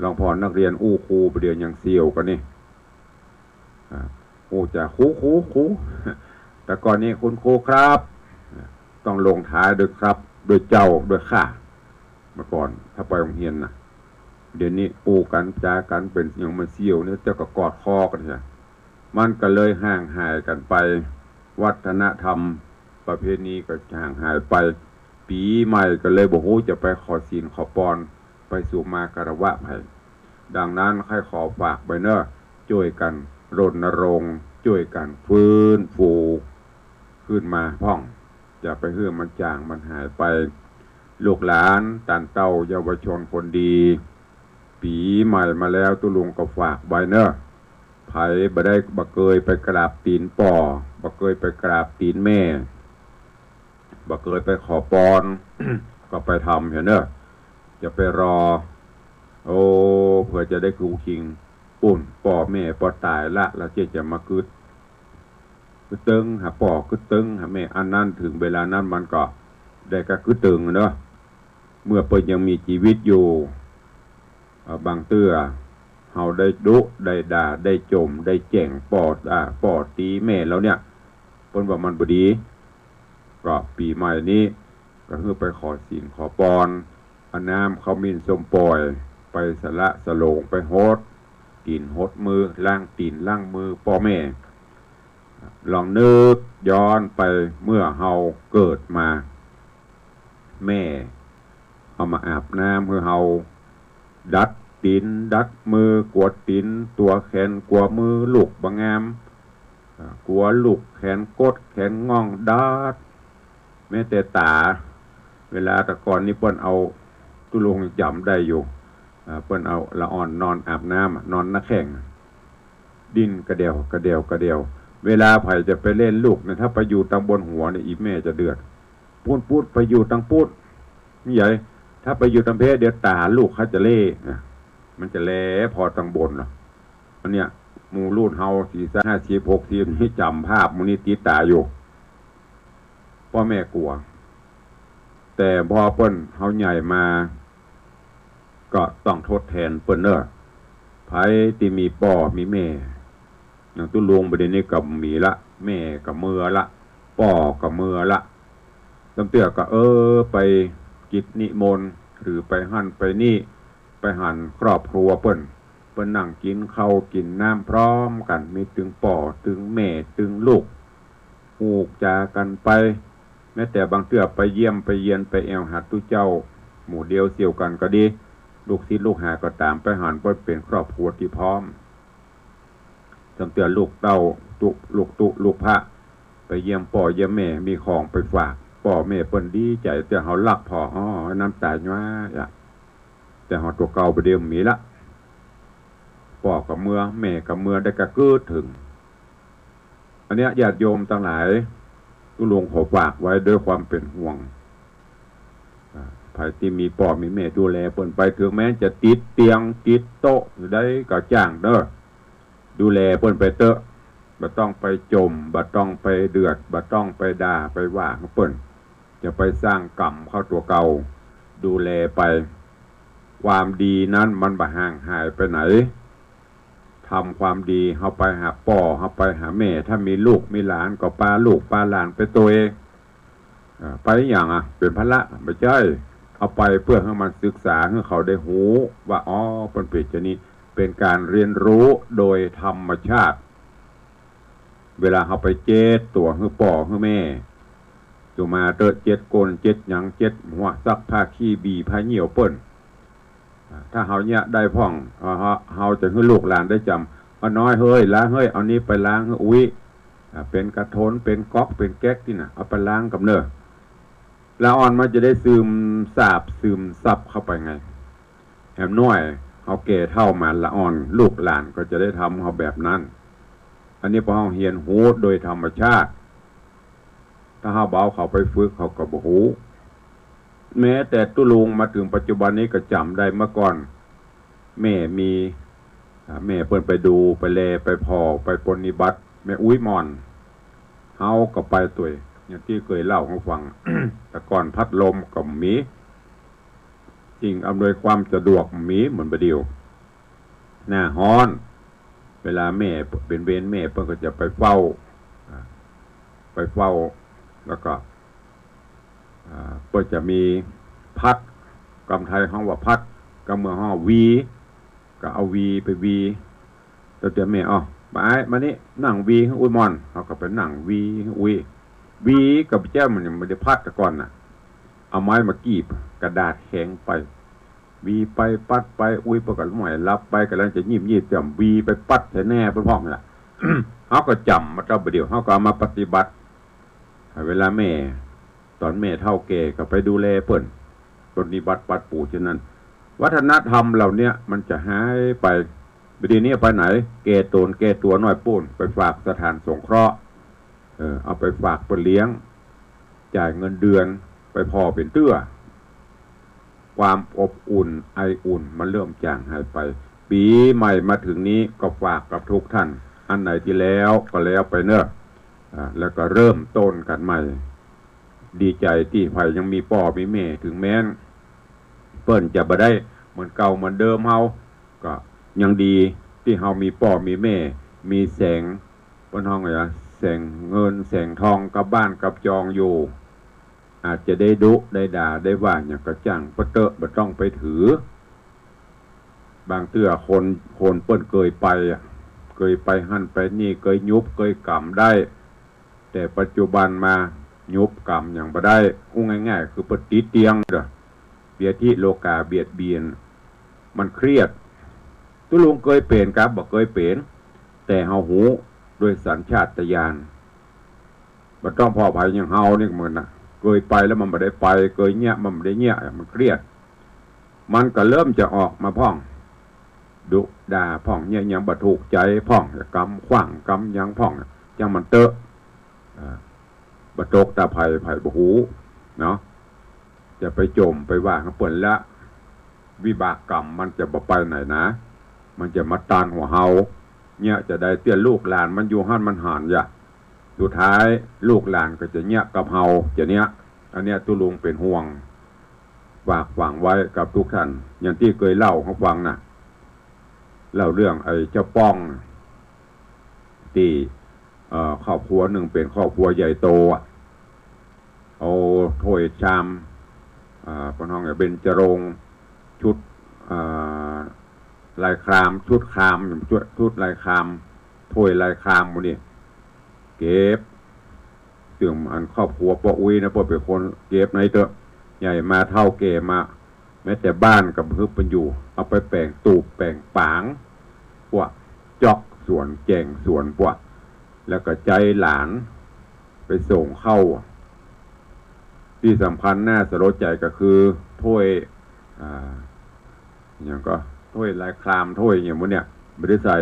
ลองผ่อนนักเรียนอู้ครูบ่าเดี่ยวยังเสี่ยวกั๋นนี่ อ่า อู้จ๋า ครู ครู ครู แต่ก่อนนี้ คุณครูครับ ต้องลงท้ายด้วยครับ ด้วยเจ้า ด้วยข้า เมื่อก่อนถ้าไปโฮงเฮียนน่ะ เดี๋ยวนี้อู้กั๋นจ๋ากั๋นเป๋นหยังมาเสี้ยวเนี่ย เจ้าก็กอดคอกั๋นเหีย มันก็เลยห่างหายกั๋นไป วัฒนธรรมประเพณีก็ห่างหายไป ปี๋ใหม่ก็เลยบ่ฮู้จะไปขอศีลขอปอน ไปสุมาคารวะใผ ดังนั้นใค่ขอฝากไว้เน่อ จ้วยกั๋นรณรงค์ จ้วยกั๋นฟื้นฟู ขึ้นมาพ่อง จะไปหื้อมันจ๋างมันหายไป ลูกหลานต้านเต้าเยาวชนคนดี ปี๋ใหม่มาแล้วตุ๊ลุงก็ฝากไว้เน่อ ใผบ่ได้ บ่เกยไปกราบตี๋นป้อ บ่เกยไปกราบตี๋นแม่ บ่เกยไปขอปอน ก็ไปทำเถอะเน่อ อย่าไปรอ โอ้ เผื่อจะได้กูคิง ปู้นป้อแม่ปอต๋ายละ แล้วเจ๊จะมาคึด คึดเติงหาป้อ คึดเติงหาแม่ อันนั้นเถิงเวลานั้นมันก็ได้ก้าคึดเติงเนาะ เมื่อเปิ้นยังมีจีวิตอยู่ เอ่อ บางเตื้อเฮาได้ดุ ได้ด่า ได้จ่ม ได้แจ้งป้อ อ่า ป้อตี๋แม่แล้วเนี่ย เปิ้นว่ามันบ่ดี ก็ปี๋ใหม่นี้ก็หื้อไปขอศีลขอปอน เอาน้ำขมิ้นส้มป่อย ไปสละสโลง ไปหดตี๋นหดมือ ล้างตี๋นล้างมือป้อแม่ ลองนึกย้อนไปเมื่อเฮาเกิดมา แม่เอามาอาบน้ำหื้อเฮา ดัดตี๋นดัดมือ กัวตี๋นตั๋วแขนกัวมือลูกบ่งาม อ่า กัวลูกแขนก๊ดแขนง่องดัด แม้แต่ต๋า เวลาแต่ก่อนนี้เปิ้นเอา ตุ๊ลุงจ๋ำได้อยู่ อ่า เปิ้นเอาละอ่อนนอนอาบน้ำอะ นอนหน้าแข้งอะ ดิ้นกระเดี่ยวกระเดี่ยวกระเดี่ยว เวลาใผจะไปเล่นลูกเนี่ย ถ้าไปอยู่ตังบนหัวเนี่ย อี่แม่จะเดือด ปู๊นปู๊น ไปอยู่ตังปู๊น นี่ใหญ่ ถ้าไปอยู่ตังเพ เดี๋ยวต๋าลูกเขาจะเล่นะ มันจะแลผ่อตังบนเนาะ อันเนี้ย หมู่รุ่นเฮาสี่สิบ ห้าสิบ หกสิบนี่จ๋ำภาพหมู่นี้ติดต๋าอยู่ ป้อแม่กั๋ว แต่พอเปิ้นเฮาใหญ่มา ก็ต้องทดแทนเปิ้นเน่อ ใผตี้มีป้อมีแม่ อย่างตุ๊ลุงบ่าเดี่ยวนี้ก็บ่มีละ แม่ก็เมือละ ป้อก็เมือละ ลางเตื้อก็ เออ ไปกิจนิมนต์ หรือไปหั้นไปนี่ ไปหันครอบครัวเปิ้น เปิ้นนั่งกิ๋นข้าวกิ๋นน้ำพร้อมกั๋น มีตึงป้อตึงแม่ตึงลูก อู้จ๋ากั๋นไป แม้แต่บางเตื้อไปเยี่ยมไปเยียนไปแอ่วหาตุ๊เจ้า หมู่เดียวเสี่ยวกั๋นก็ดี ลูกศิษย์ลูกหาก็ต๋ามไปหัน เปิ้นเป๋นครอบครัวตี้พร้อม ลางเตื้อลูกเต้าตุ๊ ลูกตุ๊ ลูกพระ ไปเยี่ยมป้อเยี่ยมแม่ มีของไปฝาก ป้อแม่เปิ้นดีใจ๋ เตื้อเฮาลักผ่อ อ้อ น้ำต๋าย้อยอะ แต่เฮาตั๋วเก่าบ่าเดี่ยวมีละ ป้อก็เมือ แม่ก็เมือ ได้ก้าคึดเถิง อันเนี้ยญาติโยมตังหลาย ตุ๊ลุงขอฝากไว้ด้วยความเป๋นห่วง อ่า ใผตี้มีป้อมีแม่ดูแลเปิ้นไป เถิงแม้จะติดเตียงติดโต๊ะอยู่ใดก็จ้างเน่อ ดูแลเปิ้นไปเต๊อะ บ่ต้องไปจ่ม บ่ต้องไปเดือด บ่ต้องไปด่าไปว่าหื้อเปิ้น จะไปสร้างก๋รรมเข้าตั๋วเก่า ดูแลไป ความดีนั้นมันบ่ห่างหายไปไหน ทำความดี เฮาไปหาป้อ เฮาไปหาแม่ ถ้ามีลูกมีหลานก็ปาลูกปาหลานไปตวย อ่า ไปหยังอะ เป๋นภาระ บ่ใจ้ เอาไปเปื้อหื้อมันศึกษา หื้อเขาได้ฮู้ว่า อ๋อ เปิ้นเป๋นจานี้ เป๋นก๋านเฮียนฮู้โดยธรรมชาติ เวลาเฮาไปเจ๊ดตั๋วหื้อป้อหื้อแม่ สุมาเต๊อะ เจ๊ดก้น เจ๊ดหยัง เจ๊ดหัว ซักผ้าขี้บีผ้าเยี่ยวเปิ้น อ่า ถ้าเฮาเยียะได้พ่อง เฮา เฮาจะหื้อลูกหลานได้จ๋ำ เอาน้อยเฮ้ย ล้างเฮ้ย เอานี้ไปล้างหื้ออุ๊ย อ่า เป๋นกระถน เป๋นก๊อก เป๋นแก๊กตี้น่ะ เอาไปล้างก่ำเน่อ ละอ่อนมันจะได้ซึมซาบ ซึมซับเข้าไปไง แหมน้อย เฮาแก่เฒ่ามาละอ่อน ลูกหลานก็จะได้ทำเฮาแบบนั้น อันนี้ป้อเฮาเฮียนฮู้โดยธรรมชาติ ถ้าเฮาบ่เอาเขาไปฝึก เขาก็บ่ฮู้ แม้แต่ตุ๊ลุงมาเถิงปัจจุบันนี้ก็จ๋ำได้เมื่อก่อน แม่มี อ่า แม่เปิ้นไปดู ไปแล ไปผ่อ ไปปรนนิบัติ แม่อุ๊ยหม่อน เฮาก็ไปตวย อย่างตี้เกยเล่าหื้อฟัง แต่ก่อนพัดลมก็บ่มี สิ่งอำนวยความสะดวกบ่มีเหมือนบ่าเดี่ยว หน้าฮ้อน เวลาแม่เป๋นเวรแม่เปิ้นก็จะไปเฝ้า อ่า ไปเฝ้า แล้วก็ อ่า เปิ้นจะมีพัด กำไทยฮ้องว่าพัด ก็เมื่อฮ้อวี ก็เอาวีไปวี เต้าเตียแม่ อ้อ บ่าอ้าย มานี่ นั่งวีหื้ออุ๊ยหม่อน เฮาก็ไปนั่งวีหื้ออุ๊ย วีก็บ่แจ้ง มันยังบ่ได้พัดแต่ก่อนน่ะ เอาไม้มากีบ กระดาษแข็งไป วีไปปัดไป อุ๊ยเปิ้นก็ม่อยหลับไป ก่ำลังจะยีบยีบจ้ำ วีไปปัดใส่แหน้เปิ้นพ่องนี่แหละ เฮาก็จ๋ำมาเต้าบ่าเดี่ยว เฮาก็เอามาปฏิบัติ เวลาแม่ ต๋อนแม่เฒ่าแก่ก็ไปดูแลเปิ้น ปฏิบัติปัดปู๋เช่นนั้น วัฒนธรรมเหล่าเนี้ยมันจะหายไป บ่าเดี่ยวนี้ไปไหน แก่ต๋นแก่ตั๋วน้อยปู้น ไปฝากสถานสงเคราะห์ เออ เอาไปฝากเปิ้นเลี้ยง จ่ายเงินเดือนไปผ่อเป๋นเตื้อ ความอบอุ่นไออุ่นมันเริ่มจางหายไป ปี๋ใหม่มาเถิงนี้ก็ฝากกับทุกท่าน อันไหนตี้แล้วก็แล้วไปเน่อ อ่า แล้วก็เริ่มต้นกั๋นใหม่ ดีใจ๋ตี้ใผยังมีป้อมีแม่ เถิงแม้นเปิ้นจะบ่ได้เหมือนเก่าเหมือนเดิมเฮา ก็ยังดีตี้เฮามีป้อมีแม่ มีแสง เปิ้นฮ้องอะหยัง แสงเงินแสงทองกับบ้านกับจองอยู่ อาจจะได้ดุได้ด่าได้ว่าหยังก็จ้างเปิ้นเต๊อะ บ่ต้องไปถือ บางเตื้อคน คนเปิ้นเกยไปอะ เกยไปหั้นไปนี่ เกยยุบเกยก๋ำได้ แต่ปัจจุบันมายุบก๋ำหยังบ่ได้ อู้ง่ายๆ คือเปิ้นติเตียนเด้อ เบียดทิโลกา เบียดเบียน มันเครียด ตุ๊ลุงเกยเป๋นกา บ่เกยเป๋น แต่เฮาฮู้โดยสัญชาตญาณ บ่ต้องผ่อใผ อย่างเฮานี่เหมือนน่ะ เกยไปแล้วมันบ่ได้ไป เกยเยียะมันบ่ได้เยียะ มันเครียด มันก็เริ่มจะออกมาพ่อง ดุด่าพ่อง เยียะหยังบ่ถูกใจ๋พ่อง ก๋ำขว้างก๋ำหยังพ่อง จ้างมันเต๊อะ อ่า บ่ตกตาใผ ใผบ่ฮู้เนาะ จะไปจ่มไปว่าหื้อเปิ้นละ วิบากกรรมมันจะบ่ไปไหนนะ มันจะมาตันหัวเฮา เยียะจะใดเตื้อ ลูกหลานมันอยู่หั้นมันหันยะ สุดท้ายลูกหลานก็จะเยียะกับเฮา จะเนี้ย อันเนี้ยตุ๊ลุงเป๋นห่วง ฝากฝังไว้กับทุกท่าน อย่างตี้เกยเล่าหื้อฟังน่ะ เล่าเรื่องไอ้เจ้าป้อง ตี้ เอ่อ ครอบครัวนึ่งเป๋นครอบครัวใหญ่โตอะ เอาถ้วยชาม อ่า เปิ้นฮ้องอะ เบญจรงค์ ชุด อ่า ลายคราม ชุดคราม ชุด ชุดลายคราม ถ้วยลายครามหมู่นี้ เก็บ เตื้องอันครอบครัวป้ออุ๊ยนะ ป้อเป๋นคนเก็บในเต๊อะ ใหญ่มาเฒ่าแก่มา แม้แต่บ้านก็บ่หื้อเปิ้นอยู่ เอาไปแป๋งตูบแป๋งป๋าง พวกจ๊อกสวนแจ๋งสวนพวก แล้วก็ใจ๊หลานไปส่งเข้า ตี้สำคัญน่าสลดใจ๋ก็คือถ้วย อ่า หยังก็ ถ้วยลายคราม ถ้วยหยังหมู่เนี้ย บ่ได้ใส่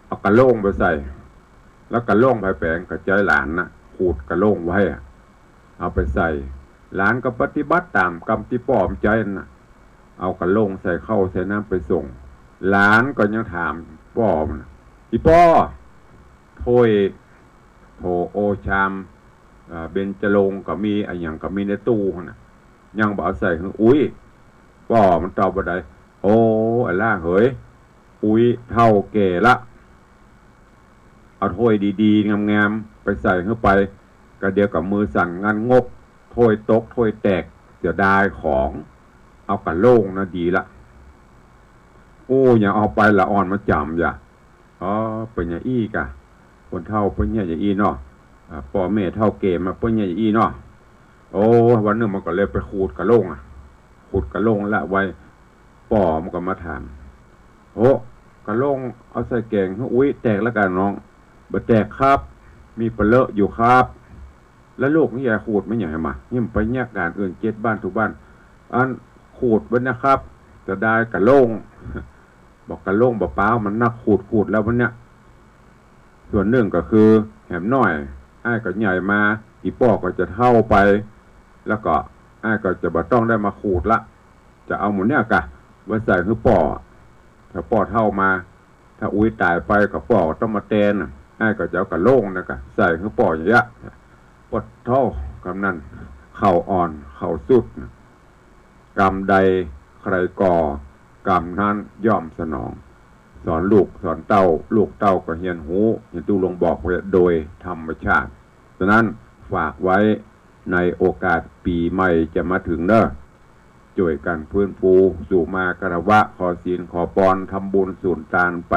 เอากะโหลงไปใส่ แล้วกะโหลงใผแป๋ง ก็ใจ๊หลานน่ะ ขูดกะโหลงไว้อะ เอาไปใส่ หลานก็ปฏิบัติต๋ามกำตี้ป้อมันใจ๊นั่นน่ะ เอากะโหลงใส่ข้าวใส่น้ำไปส่ง หลานก็ยังถามป้อมันน่ะ อี่ป้อ ถ้วย โถโอชาม เอ่อ เบญจรงค์ก็มี อะหยังก็มีในตู้หั้นน่ะ ยังบ่เอาใส่หื้ออุ๊ย ป้อมันตอบบ่าใด โอ้ อะหล้าเหย อุ๊ยเฒ่าแก่ละ เอาถ้วยดีๆ งามๆ ไปใส่หื้อไป ก็เดี๋ยวก็มือสั่นงันงก ถ้วยตกถ้วยแตก เสียดายของ เอากะโหลงน่ะดีละ อู้ อย่าเอาไปละอ่อนมาจ๋ำยะ อ๋อ เป๋นอย่างอี้กา คนเฒ่าเปิ้นเยียะอย่างอี้เนาะ อ่า ป้อแม่เฒ่าแก่มาเปิ้นเยียะอย่างอี้เนาะ โอ้ วันนึ่งมันก็เลยไปขูดกะโหลงอะ ขูดกะโหลงละไว้ ป้อมันก็มาถาม โอ้ กะโหลงเอาใส่แก๋งหื้ออุ๊ยแตกละกาน้อง บ่แตกครับ มีปะเลอะอยู่ครับ แล้วลูกนี่ยายขูดมาหยังมา นี่มันไปเยียะก๋านอื่นเจ็ดบ้านทุกบ้าน อันขูดไว้นะครับ เสียดายกะโหลง บอกกะโหลงบ่ปาว มันนักขูด ขูดแล้ววันเนี้ย ส่วนนึ่งก็คือแหมน้อย อ้ายก็ใหญ่มา อี่ป้อก็จะเฒ่าไป แล้วก็อ้ายก็จะบ่ต้องได้มาขูดละ จะเอาหมู่เนี้ยกา ไว้ใส่หื้อป้อ ถ้าป้อเฒ่ามา ถ้าอุ๊ยต๋ายไปก็ป้อก็ต้องมาแตนน่ะ อ้ายก็จะเอากะโหลงน่ะกา ใส่หื้อป้ออย่างเงี้ย ปะโธ่ กำนั้น เข้าอ่อน เข้าสุดน่ะ กรรมใดใครก่อ กรรมนั้นย่อมสนอง สอนลูกสอนเต้า ลูกเต้าก็เฮียนฮู้ อย่างตุ๊ลุงบอกไว้โดยธรรมชาติ ฉะนั้นฝากไว้ในโอกาสปี๋ใหม่จะมาเถิงเน่อ จ้วยกั๋นฟื้นฟู สู่มาคารวะ ขอศีลขอปอน ทำบุญสูนตานไป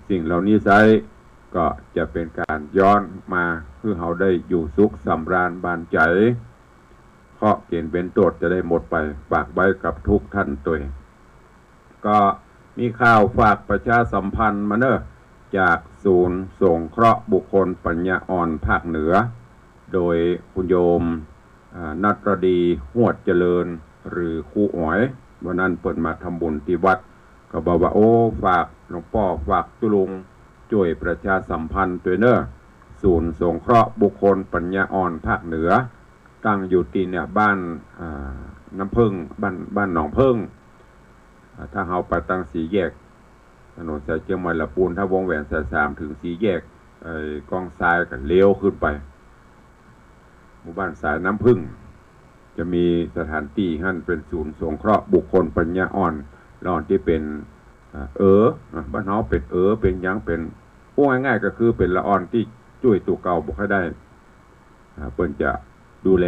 สิ่งเหล่านี้ไซร้ ก็จะเป๋นก๋านย้อนมาหื้อเฮาได้อยู่สุขสำราญบานใจ๋ เคราะห์เก๋ณฑ์เวรโต้ษจะได้หมดไป ฝากไว้กับทุกท่านตวย ก็มีข่าวฝากประชาสัมพันธ์มาเน่อ จากศูนย์สงเคราะห์บุคคลปัญญาอ่อนภาคเหนือ โดยคุณโยม อ่า ณัตรดี ฮวดเจริญ หรือครูอ๋อย วันนั้นเปิ้นมาทำบุญตี้วัด ก็บอกว่า โอ้ ฝากหลวงป้อ ฝากตุ๊ลุง จ้วยประชาสัมพันธ์ตวยเน่อ ศูนย์สงเคราะห์บุคคลปัญญาอ่อนภาคเหนือ ตั้งอยู่ตี้เนี่ย บ้าน อ่า น้ำเผิ้ง บ้าน บ้านหนองเผิ้ง อ่า ถ้าเฮาไปตางสี่แยก ถนนสายเจียงใหม่ลำปูน ถ้าวงแหวนสายสาม เถิงสี่แยก ไอ้ ก้องทรายก็เลี้ยวขึ้นไป หมู่บ้านสายน้ำเผิ้ง จะมีสถานตี้หั้น เป๋นศูนย์สงเคราะห์บุคคลปัญญาอ่อน ละอ่อนตี้เป๋น อ่า เอ๋อ นะ บ้านเฮาเป๋นเอ๋อ เป๋นหยัง เป๋น พูดง่ายๆ ก็คือเป๋นละอ่อนตี้จ้วยตั๋วเก่าบ่ค่อยได้ อ่า เปิ้นจะดูแล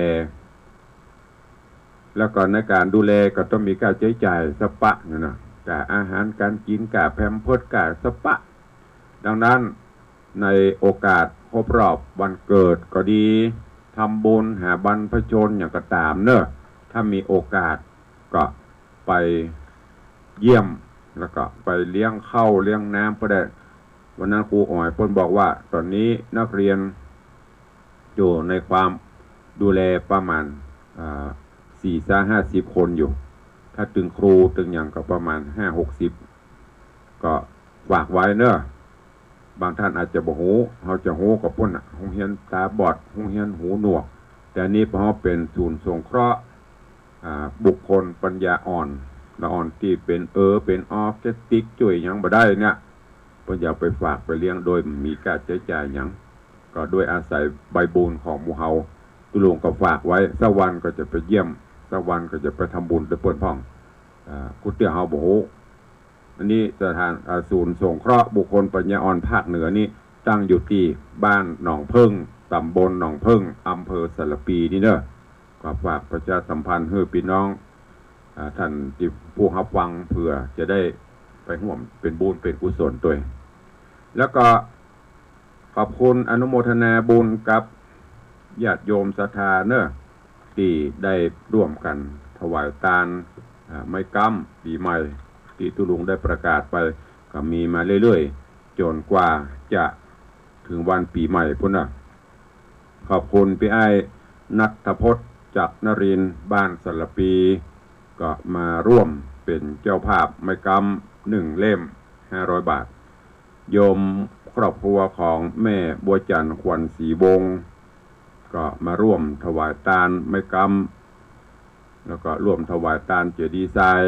แล้วก็ในก๋านดูแลก็ต้องมีค่าใจ๊จ่ายสะปะเนี่ยนะ ค่าอาหารก๋านกิ๋น ค่าแพมเพิร์ส ค่าสะปะ ดังนั้นในโอกาสครบรอบวันเกิดก็ดี ทำบุญหาบรรพชนหยังก็ต๋ามเน่อ ถ้ามีโอกาสก็ไปเยี่ยม แล้วก็ไปเลี้ยงข้าวเลี้ยงน้ำก็ได้ วันนั้นครูอ๋อยเปิ้นบอกว่า ต๋อนนี้นักเรียนอยู่ในความดูแลประมาณ อ่า สี่ห้าสิบคนอยู่ ถ้าตึงครูตึงหยังก็ประมาณห้าหกสิบ ก็ฝากไว้เน่อ บางท่านอาจจะบ่ฮู้ เฮาจะฮู้ก็ปู้นน่ะ โฮงเฮียนต๋าบอด โฮงเฮียนหูหนวก แต่อันนี้พอเฮาเป๋นศูนย์สงเคราะห์ อ่า บุคคลปัญญาอ่อน ละอ่อนตี้เป๋นเอ๋อ เป๋นออทิสติก จ้วยหยังบ่ได้เนี่ย เปิ้นจะเอาไปฝากไปเลี้ยงโดยบ่มีค่าใจ๊จ่ายหยัง ก็ด้วยอาศัยใบบุญของหมู่เฮา ตุ๊ลุงก็ฝากไว้ สักวันก็จะไปเยี่ยม สักวันก็จะไปทำบุญตวยเปิ้นพ่อง อ่า กู้เตื้อเฮาบ่ฮู้ อันนี้สถาน อ่า ศูนย์สงเคราะห์บุคคลปัญญาอ่อนภาคเหนือนี้ ตั้งอยู่ตี้บ้านหนองเผิ้ง ต๋ำบลหนองเผิ้ง อำเภอสารภีนี่เน่อ ก็ฝากประชาสัมพันธ์หื้อปี้น้อง อ่า ท่านตี้ผู้ฮับฟัง เผื่อจะได้ไปฮ่วมเป๋นบุญเป๋นกุศลตวย แล้วก็ขอบคุณอนุโมทนาบุญกับญาติโยมศรัทธาเน่อ ตี้ได้ร่วมกั๋นถวายตาน อ่า ไม้ก๊ำปี๋ใหม่ ตี้ตุ๊ลุงได้ประกาศไป ก็มีมาเรื่อยๆ จ๋นกว่าจะเถิงวันปี๋ใหม่ปู้นน่ะ ขอบคุณปี้อ้ายณัฐพจน์ จักรนรินทร์ บ้านสารภี ก็มาร่วมเป๋นเจ้าภาพไม้ก๊ำหนึ่งเล่ม ห้าร้อยบาท โยมครอบครัวของแม่บัวจันทร์ ขวัญศรีวงศ์ก็มาร่วมถวายตานไม้ก๊ำ แล้วก็ร่วมถวายตานเจดีย์ทราย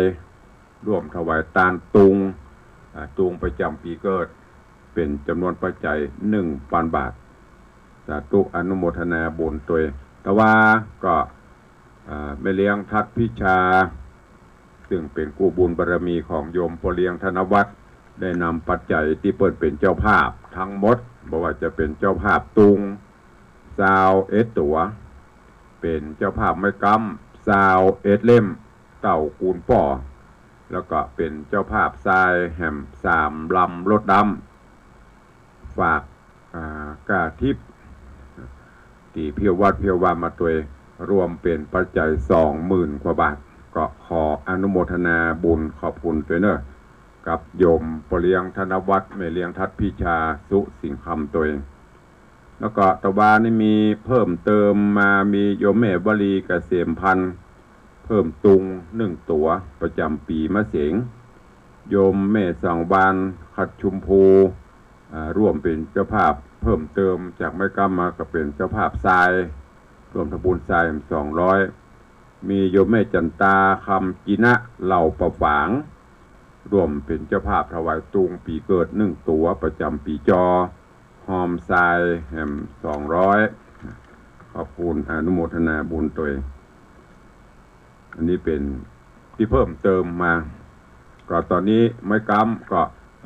ร่วมถวายตานตุง อ่า ตุงประจ๋ำปี๋เกิด เป๋นจ๋ำนวนปัจจัยหนึ่งปันบาท สาธุอนุโมทนาบุญตวย แต่ว่าก็ อ่า แม่เลี้ยงทัดพิชา ซึ่งเป๋นกู้บุญบารมีของโยมป้อเลี้ยงธนวัฒน์ ได้นำปัจจัยตี้เปิ้นเป๋นเจ้าภาพทั้งหมด บ่ว่าจะเป๋นเจ้าภาพตุง ซาวเอ็ดตั๋ว เป๋นเจ้าภาพไม้ก๊ำ ซาวเอ็ดเล่ม เต้ากูลป้อ แล้วก็เป๋นเจ้าภาพทรายแหมสามลำรถดำ ฝาก อ่า ก้าทิพย์ ตี้เพี้ยววัดเพี้ยววามาตวย รวมเป๋นปัจจัยสองหมื่นกว่าบาท ก็ขออนุโมทนาบุญขอบคุณตวยเน่อ กับโยมป้อเลี้ยงธนวัฒน์ แม่เลี้ยงทัดพิชา สุสิงห์คำตวย แล้วก็ตะวานี้มีเพิ่มเติมมา มีโยมแม่วลีเกษมพันธ์ เพิ่มตุงหนึ่งตั๋ว ประจ๋ำปี๋มะเสง โยมแม่สังวาลย์ ขัดชุมพู อ่า ร่วมเป๋นเจ้าภาพเพิ่มเติม จากไม้ก๊ำมาก็เป๋นเจ้าภาพทราย ร่วมทำบุญทรายสองร้อย มีโยมแม่จันตา คำกินะ เหล่าป่าฝาง ร่วมเป๋นเจ้าภาพถวายตุงปี๋เกิดหนึ่งตั๋ว ประจ๋ำปี๋จอ ฮอมทรายแหมสองร้อย ขอบคุณอนุโมทนาบุญตวย อันนี้เป๋นตี้เพิ่มเติมมา ก็ต๋อนนี้ไม้ก๊ำก็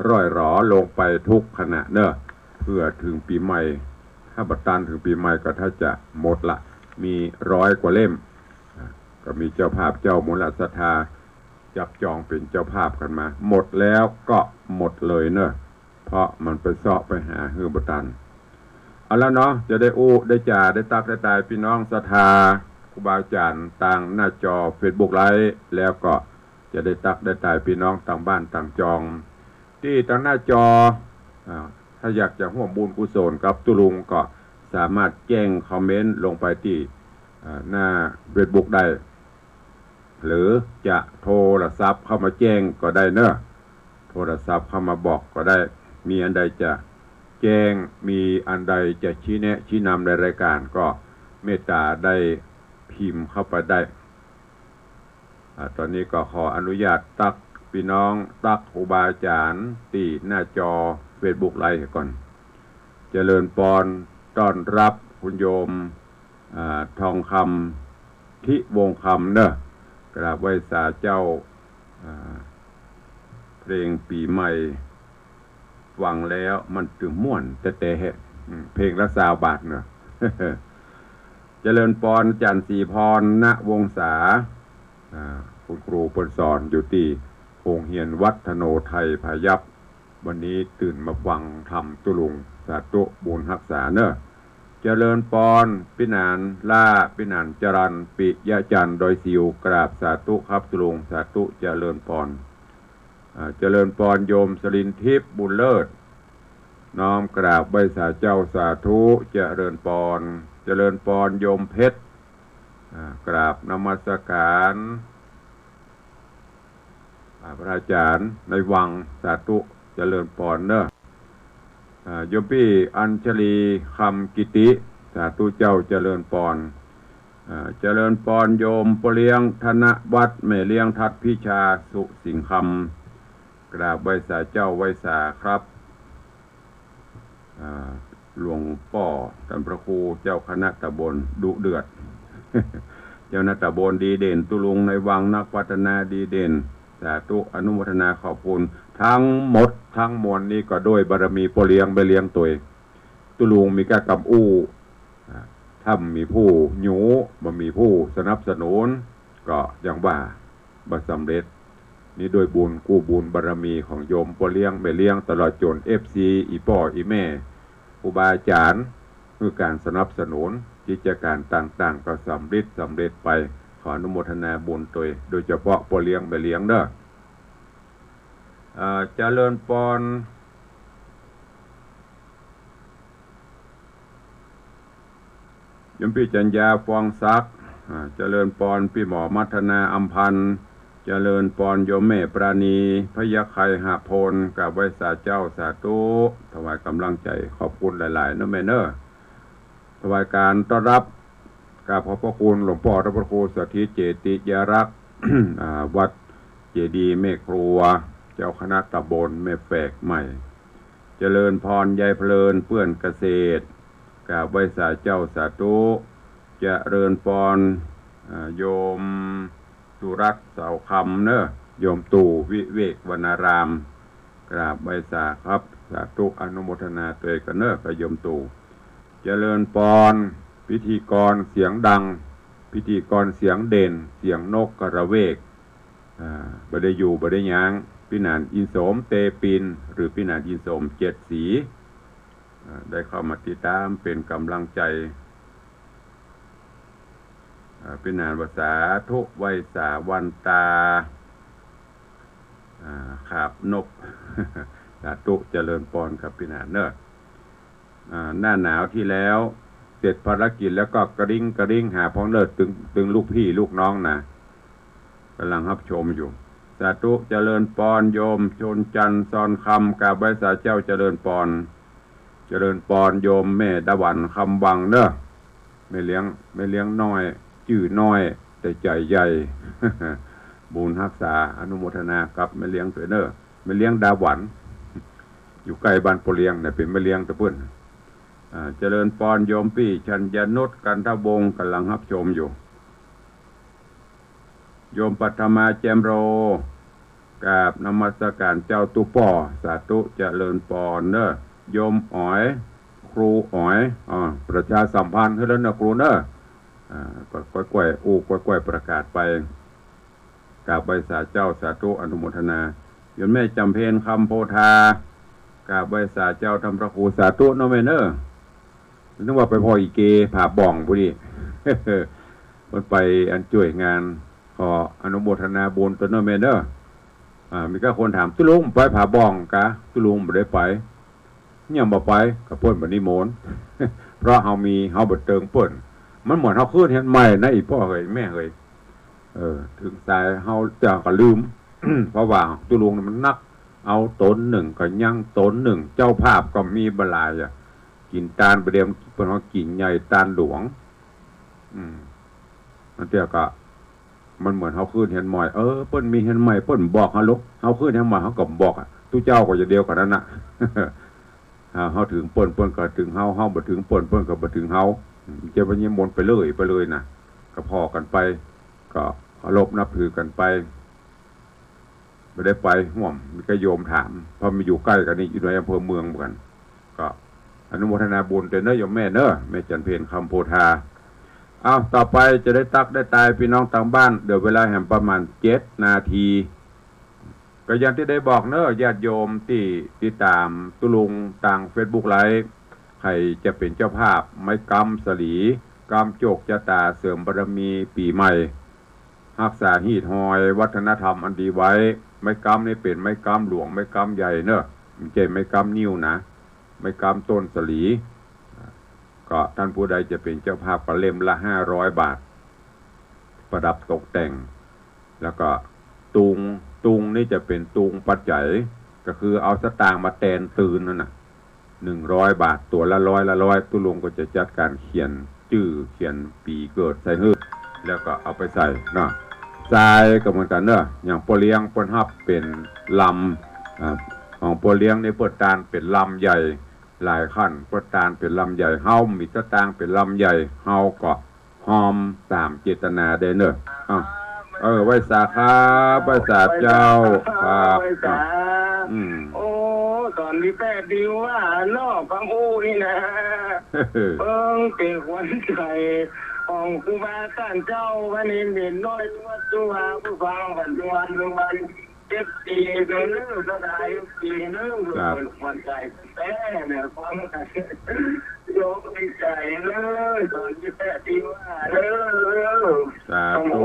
ร่อยหรอลงไปทุกขณะเน่อ เผื่อเถิงปี๋ใหม่ ถ้าบ่ตันเถิงปี๋ใหม่ก็ถ้าจะหมดละ มีร้อยกว่าเล่ม ก็มีเจ้าภาพเจ้าหมู่ละศรัทธาจับจองเป๋นเจ้าภาพกั๋นมา หมดแล้วก็หมดเลยเนาะ เพราะมันไปเซาะไปหาหื้อบ่ตัน เอาละเนาะ จะได้อู้ได้จ๋าได้ตั๊กได้ตายปี้น้องศรัทธาครูบาอาจ๋ารย์ตางหน้าจอเฟซบุ๊กไลฟ์ แล้วก็จะได้ตั๊กได้ตายปี้น้องตางบ้านตางจอง ตี้ตางหน้าจอ อ่า ถ้าอยากจะฮ่วมบุญกุศลกับตุ๊ลุงก็สามารถแจ้งคอมเมนต์ลงไปตี้ อ่า หน้าเฟซบุ๊กได้ หรือจะโทรศัพท์เข้ามาแจ้งก็ได้เนาะ โทรศัพท์เข้ามาบอกก็ได้ มีอันใดจะแจ้ง มีอันใดจะชี้แนะชี้นำในรายการก็เมตตาได้พิมพ์เข้าไปได้ อ่า ตอนนี้ก็ขออนุญาตตั๊กปี้น้อง ตั๊กครูบาอาจ๋ารย์ตี้หน้าจอเฟซบุ๊กไลฟ์ก่อน เจริญปอน ต้อนฮับคุณโยม อ่า ทองคำ ทิวงศ์คำเนาะ กราบไหว้สาเจ้า อ่า เพลงปี๋ใหม่ ฟังแล้วมันจะม่วนแต๊ๆ อืม เพลงละซาวบาทเนาะ เจริญปอน จันทร์ศรีพร ณ วงศา อ่า คุณครูเปิ้นสอนอยู่ตี้โฮงเฮียนวัฒโนไทยพายัพ วันนี้ตื่นมาฟังธรรมตุ๊ลุง สาธุบุญฮักษาเนาะ เจริญปอน ปี้หนานล้า ปี้หนานจรัญ ปิยะจันทร์ ดอยสิว กราบสาธุครับตุ๊ลุง สาธุเจริญปอน อ่า เจริญปอน โยมสลินทิพย์ บุญเลิศ น้อมกราบไหว้สาเจ้า สาธุเจริญปอน เจริญปอน โยมเพชร อ่า กราบนมัสการ อ่า พระอาจ๋ารย์ในวัง สาธุเจริญปอนเนาะ อ่า โยมปี้อัญชลี คำกิติ สาธุเจ้าเจริญปอน อ่า เจริญปอน โยมป้อเลี้ยงธนวัฒน์ แม่เลี้ยงทัดพิชา สุสิงห์คำ กราบไหว้สาเจ้าไหว้สาครับ อ่า หลวงป้อต้านพระครูเจ้าคณะตำบลดุเดือด เจ้าคณะตำบลดีเด่น ตุ๊ลุงในวังนักพัฒนาดีเด่น สาธุอนุโมทนาขอบคุณ ทั้งหมดทั้งมวลนี้ก็ด้วยบารมีป้อเลี้ยงแม่เลี้ยงตวย ตุ๊ลุงมีก้ากำอู้ อ่า ถ้าบ่มีผู้หยุ บ่มีผู้สนับสนุน ก็อย่างว่าบ่สำเร็จ นี่ด้วยบุญกู้บุญบารมีของโยมป้อเลี้ยงแม่เลี้ยง ตลอดจ๋นเอฟซี อี่ป้ออี่แม่ ครูบาอาจ๋ารย์ หื้อก๋านสนับสนุน กิจก๋านต่างๆ ก็สำริดสำเร็จไป ขออนุโมทนาบุญตวย โดยเฉพาะป้อเลี้ยงแม่เลี้ยงเนาะ เอ่อ เจริญปอน โยมปี้จัญญา ฟองศักดิ์ อ่า เจริญปอน ปี้หมอมัทนา อำพันธ์ เจริญปอน โยมแม่ปราณี พยัคฆ์ไคหพล กราบไหว้สาเจ้า สาธุ ถวายก๋ำลังใจ๋ ขอบคุณหลายๆ เนาะแม่เนาะ ถวายก๋านต้อนฮับ กราบขอบพระคุณหลวงป้อต้านพระครูสถิตเจติยารักษ์ อ่า วัดเจดีย์แม่ครัว เจ้าคณะตำบลแม่แฝกใหม่ เจริญปอน ยายเพลิน เปื้อนเกษตร กราบไหว้สาเจ้า สาธุ เจริญปอน อ่า โยมสุรัตน์ เสาคำเนาะ โยมตู่ วิเวกวรรณาราม กราบไหว้สาครับ สาธุอนุโมทนาตวยกั๋นเนาะ กับโยมตู่ เจริญปอน พิธีกรเสียงดัง พิธีกรเสียงเด่น เสียงนกกระเวก อ่า บ่ได้อยู่บ่ได้ย้าง ปี้หนานอินสม เตปิน หรือปี้หนานอินสม เจ็ดสี อ่า ได้เข้ามาติดต๋ามเป๋นก๋ำลังใจ๋ อ่า ปี้หนานว่าสาธุไหว้สาวันตา อ่า ขาบนก สาธุเจริญปอนกับปี้หนานเนาะ อ่า หน้าหนาวตี้แล้ว เสร็จภารกิจแล้วก็กริ๊งกริ๊งหาพ่องเนาะ ตึง ตึงลูกพี่ลูกน้องนะ ก๋ำลังฮับชมอยู่ สาธุเจริญปอน โยมชนจันทร์ ซอนคำ กราบไหว้สาเจ้า เจริญปอน เจริญปอน โยมแม่ดาหวัน คำวังเนาะ แม่เลี้ยง แม่เลี้ยงน้อย จื้อน้อย แต่ใจ๋ใหญ่ บุญฮักษา อนุโมทนากับแม่เลี้ยงตวยเนาะ แม่เลี้ยงดาหวัน อยู่ใก้บ้านป้อเลี้ยงเนี่ย เป๋นแม่เลี้ยงตวยเปิ้น อ่า เจริญปอน โยมปี้ชัญญนุช กันทวงศ์ ก๋ำลังฮับชมอยู่ โยมปัทมา แจ่มโร กราบนมัสก๋านเจ้าตุ๊ป้อ สาธุเจริญปอนเนาะ โยมอ๋อย ครูอ๋อย อ่า ประชาสัมพันธ์หื้อแล้วเนาะครูเนาะ อ่า ก็ก้อยๆ อู้ ก้อยๆ ประกาศไป กราบไหว้สาเจ้า สาธุ อนุโมทนา โยมแม่จ๋ำเพ็ญ คำโพธา กราบไหว้สาเจ้า ท่านพระครู สาธุเนาะแม่เนาะ นึกว่าไปผ่ออีเก ผาบ่องพู้นนี่ มันไปอันจ้วยงาน ขออนุโมทนาบุญตวยเนาะแม่เนาะ อ่า มีก้าคนถาม ตุ๊ลุงไปผาบ่องกา ตุ๊ลุงบ่ได้ไป ยังบ่ไป ก็เปิ้นบ่นิมนต์ เพราะเฮามี เฮาบ่เติงเปิ้น มันเหมือนเฮาขึ้นเฮือนใหม่นะ อีพ่อเหย แม่เหย เออ เถิงสายเฮาจะก็ลืม เพราะว่าตุ๊ลุงนี่มันนัก เอาต๋นนึ่งก็ยังต๋นนึ่ง เจ้าภาพก็มีบ่หลายอะ กิ๋นตานประเดี๋ยวเปิ้นว่ากิ๋นใหญ่ตานหลวง อืม อันเตื้อก็ มันเหมือนเฮาขึ้นเฮือนใหม่ เออ เปิ้นมีเฮือนใหม่ เปิ้นบอกเฮาลก เฮาขึ้นเฮือนใหม่ เฮาก็บอกอะ ตุ๊เจ้าก็อย่างเดียวกั๋นนั้นน่ะ เฮา เฮาเถิงเปิ้น เปิ้นก็เถิงเฮา เฮาบ่เถิงเปิ้น เปิ้นก็บ่เถิงเฮา อืม จะไปนิมนต์ไปเลย ไปเลยน่ะ ก็ผ่อกั๋นไป ก็เคารพนับถือกั๋นไป บ่ได้ไปฮ่วม มีก้าโยมถาม เพราะมีอยู่ใก้กั๋นนี่ อยู่ในอำเภอเมืองเหมือนกั๋น ก็อนุโมทนาบุญตวยเนาะโยมแม่เนาะ แม่จ๋ำเพ็ญ คำโพธา อ้าว ต่อไปจะได้ตั๊กได้ตายพี่น้องตางบ้าน เหลือเวลาแหมประมาณเจ็ดนาที ก็อย่างตี้ได้บอกเนาะ ญาติโยมตี้ติดต๋ามตุ๊ลุงตางเฟซบุ๊กไลฟ์ ใผจะเป๋นเจ้าภาพ ไม้กำสะหลี กำโจกจะต๋า เสริมบารมีปี๋ใหม่ ฮักษาฮีตฮอยวัฒนธรรมอันดีไว้ ไม้กำนี่เป๋นไม้กำหลวง ไม้กำใหญ่เนาะ บ่ใจ้ไม้กำงิ้วนะ ไม้กำต้นสะหลี ก็ต้านผู้ใดจะเป๋นเจ้าภาพก็เล่มละห้าร้อยบาท ประดับตกแต่ง แล้วก็ตุง ตุงนี่จะเป๋นตุงปัจจัย ก็คือเอาสตางค์มาแตนตืนนั่นน่ะ หนึ่งร้อยบาท ตั๋วละร้อยละร้อย ตุ๊ลุงก็จะจัดก๋านเขียนจื้อ เขียนปี๋เกิดใส่หื้อ แล้วก็เอาไปใส่เนาะ ทรายก็เหมือนกั๋นเนาะ อย่างป้อเลี้ยงเปิ้นฮับเป๋นลำ อ่า ของป้อเลี้ยงนี่เปิ้นตานเป๋นลำใหญ่ หลายขั้น เปิ้นตานเป๋นลำใหญ่ เฮามีสตางค์เป๋นลำใหญ่ เฮาก็ ฮอมต๋ามเจตนาได้เนาะ อ้าว เออ ไหว้สาครับ ไหว้สาเจ้า ครับ ไหว้สา อืม โอ้ สอนตี้แปดดีว่าเนาะ ฟังอู้นี่นะ เปิ้งเป๋นขวัญใจ๋ของครูบาอาจ๋ารย์เจ้า วันนี้เห็นน้อยตัว ตัวผู้ฟังวัน วัน วัน เจ็ดปีเด้อ สบายปีเด้อ ครับ เปิ้นขวัญใจ๋แต๊เนี่ย ฟัง โยมดีใจ๋เด้อ สอนตี้แปดดีว่าเด้อ สาธุ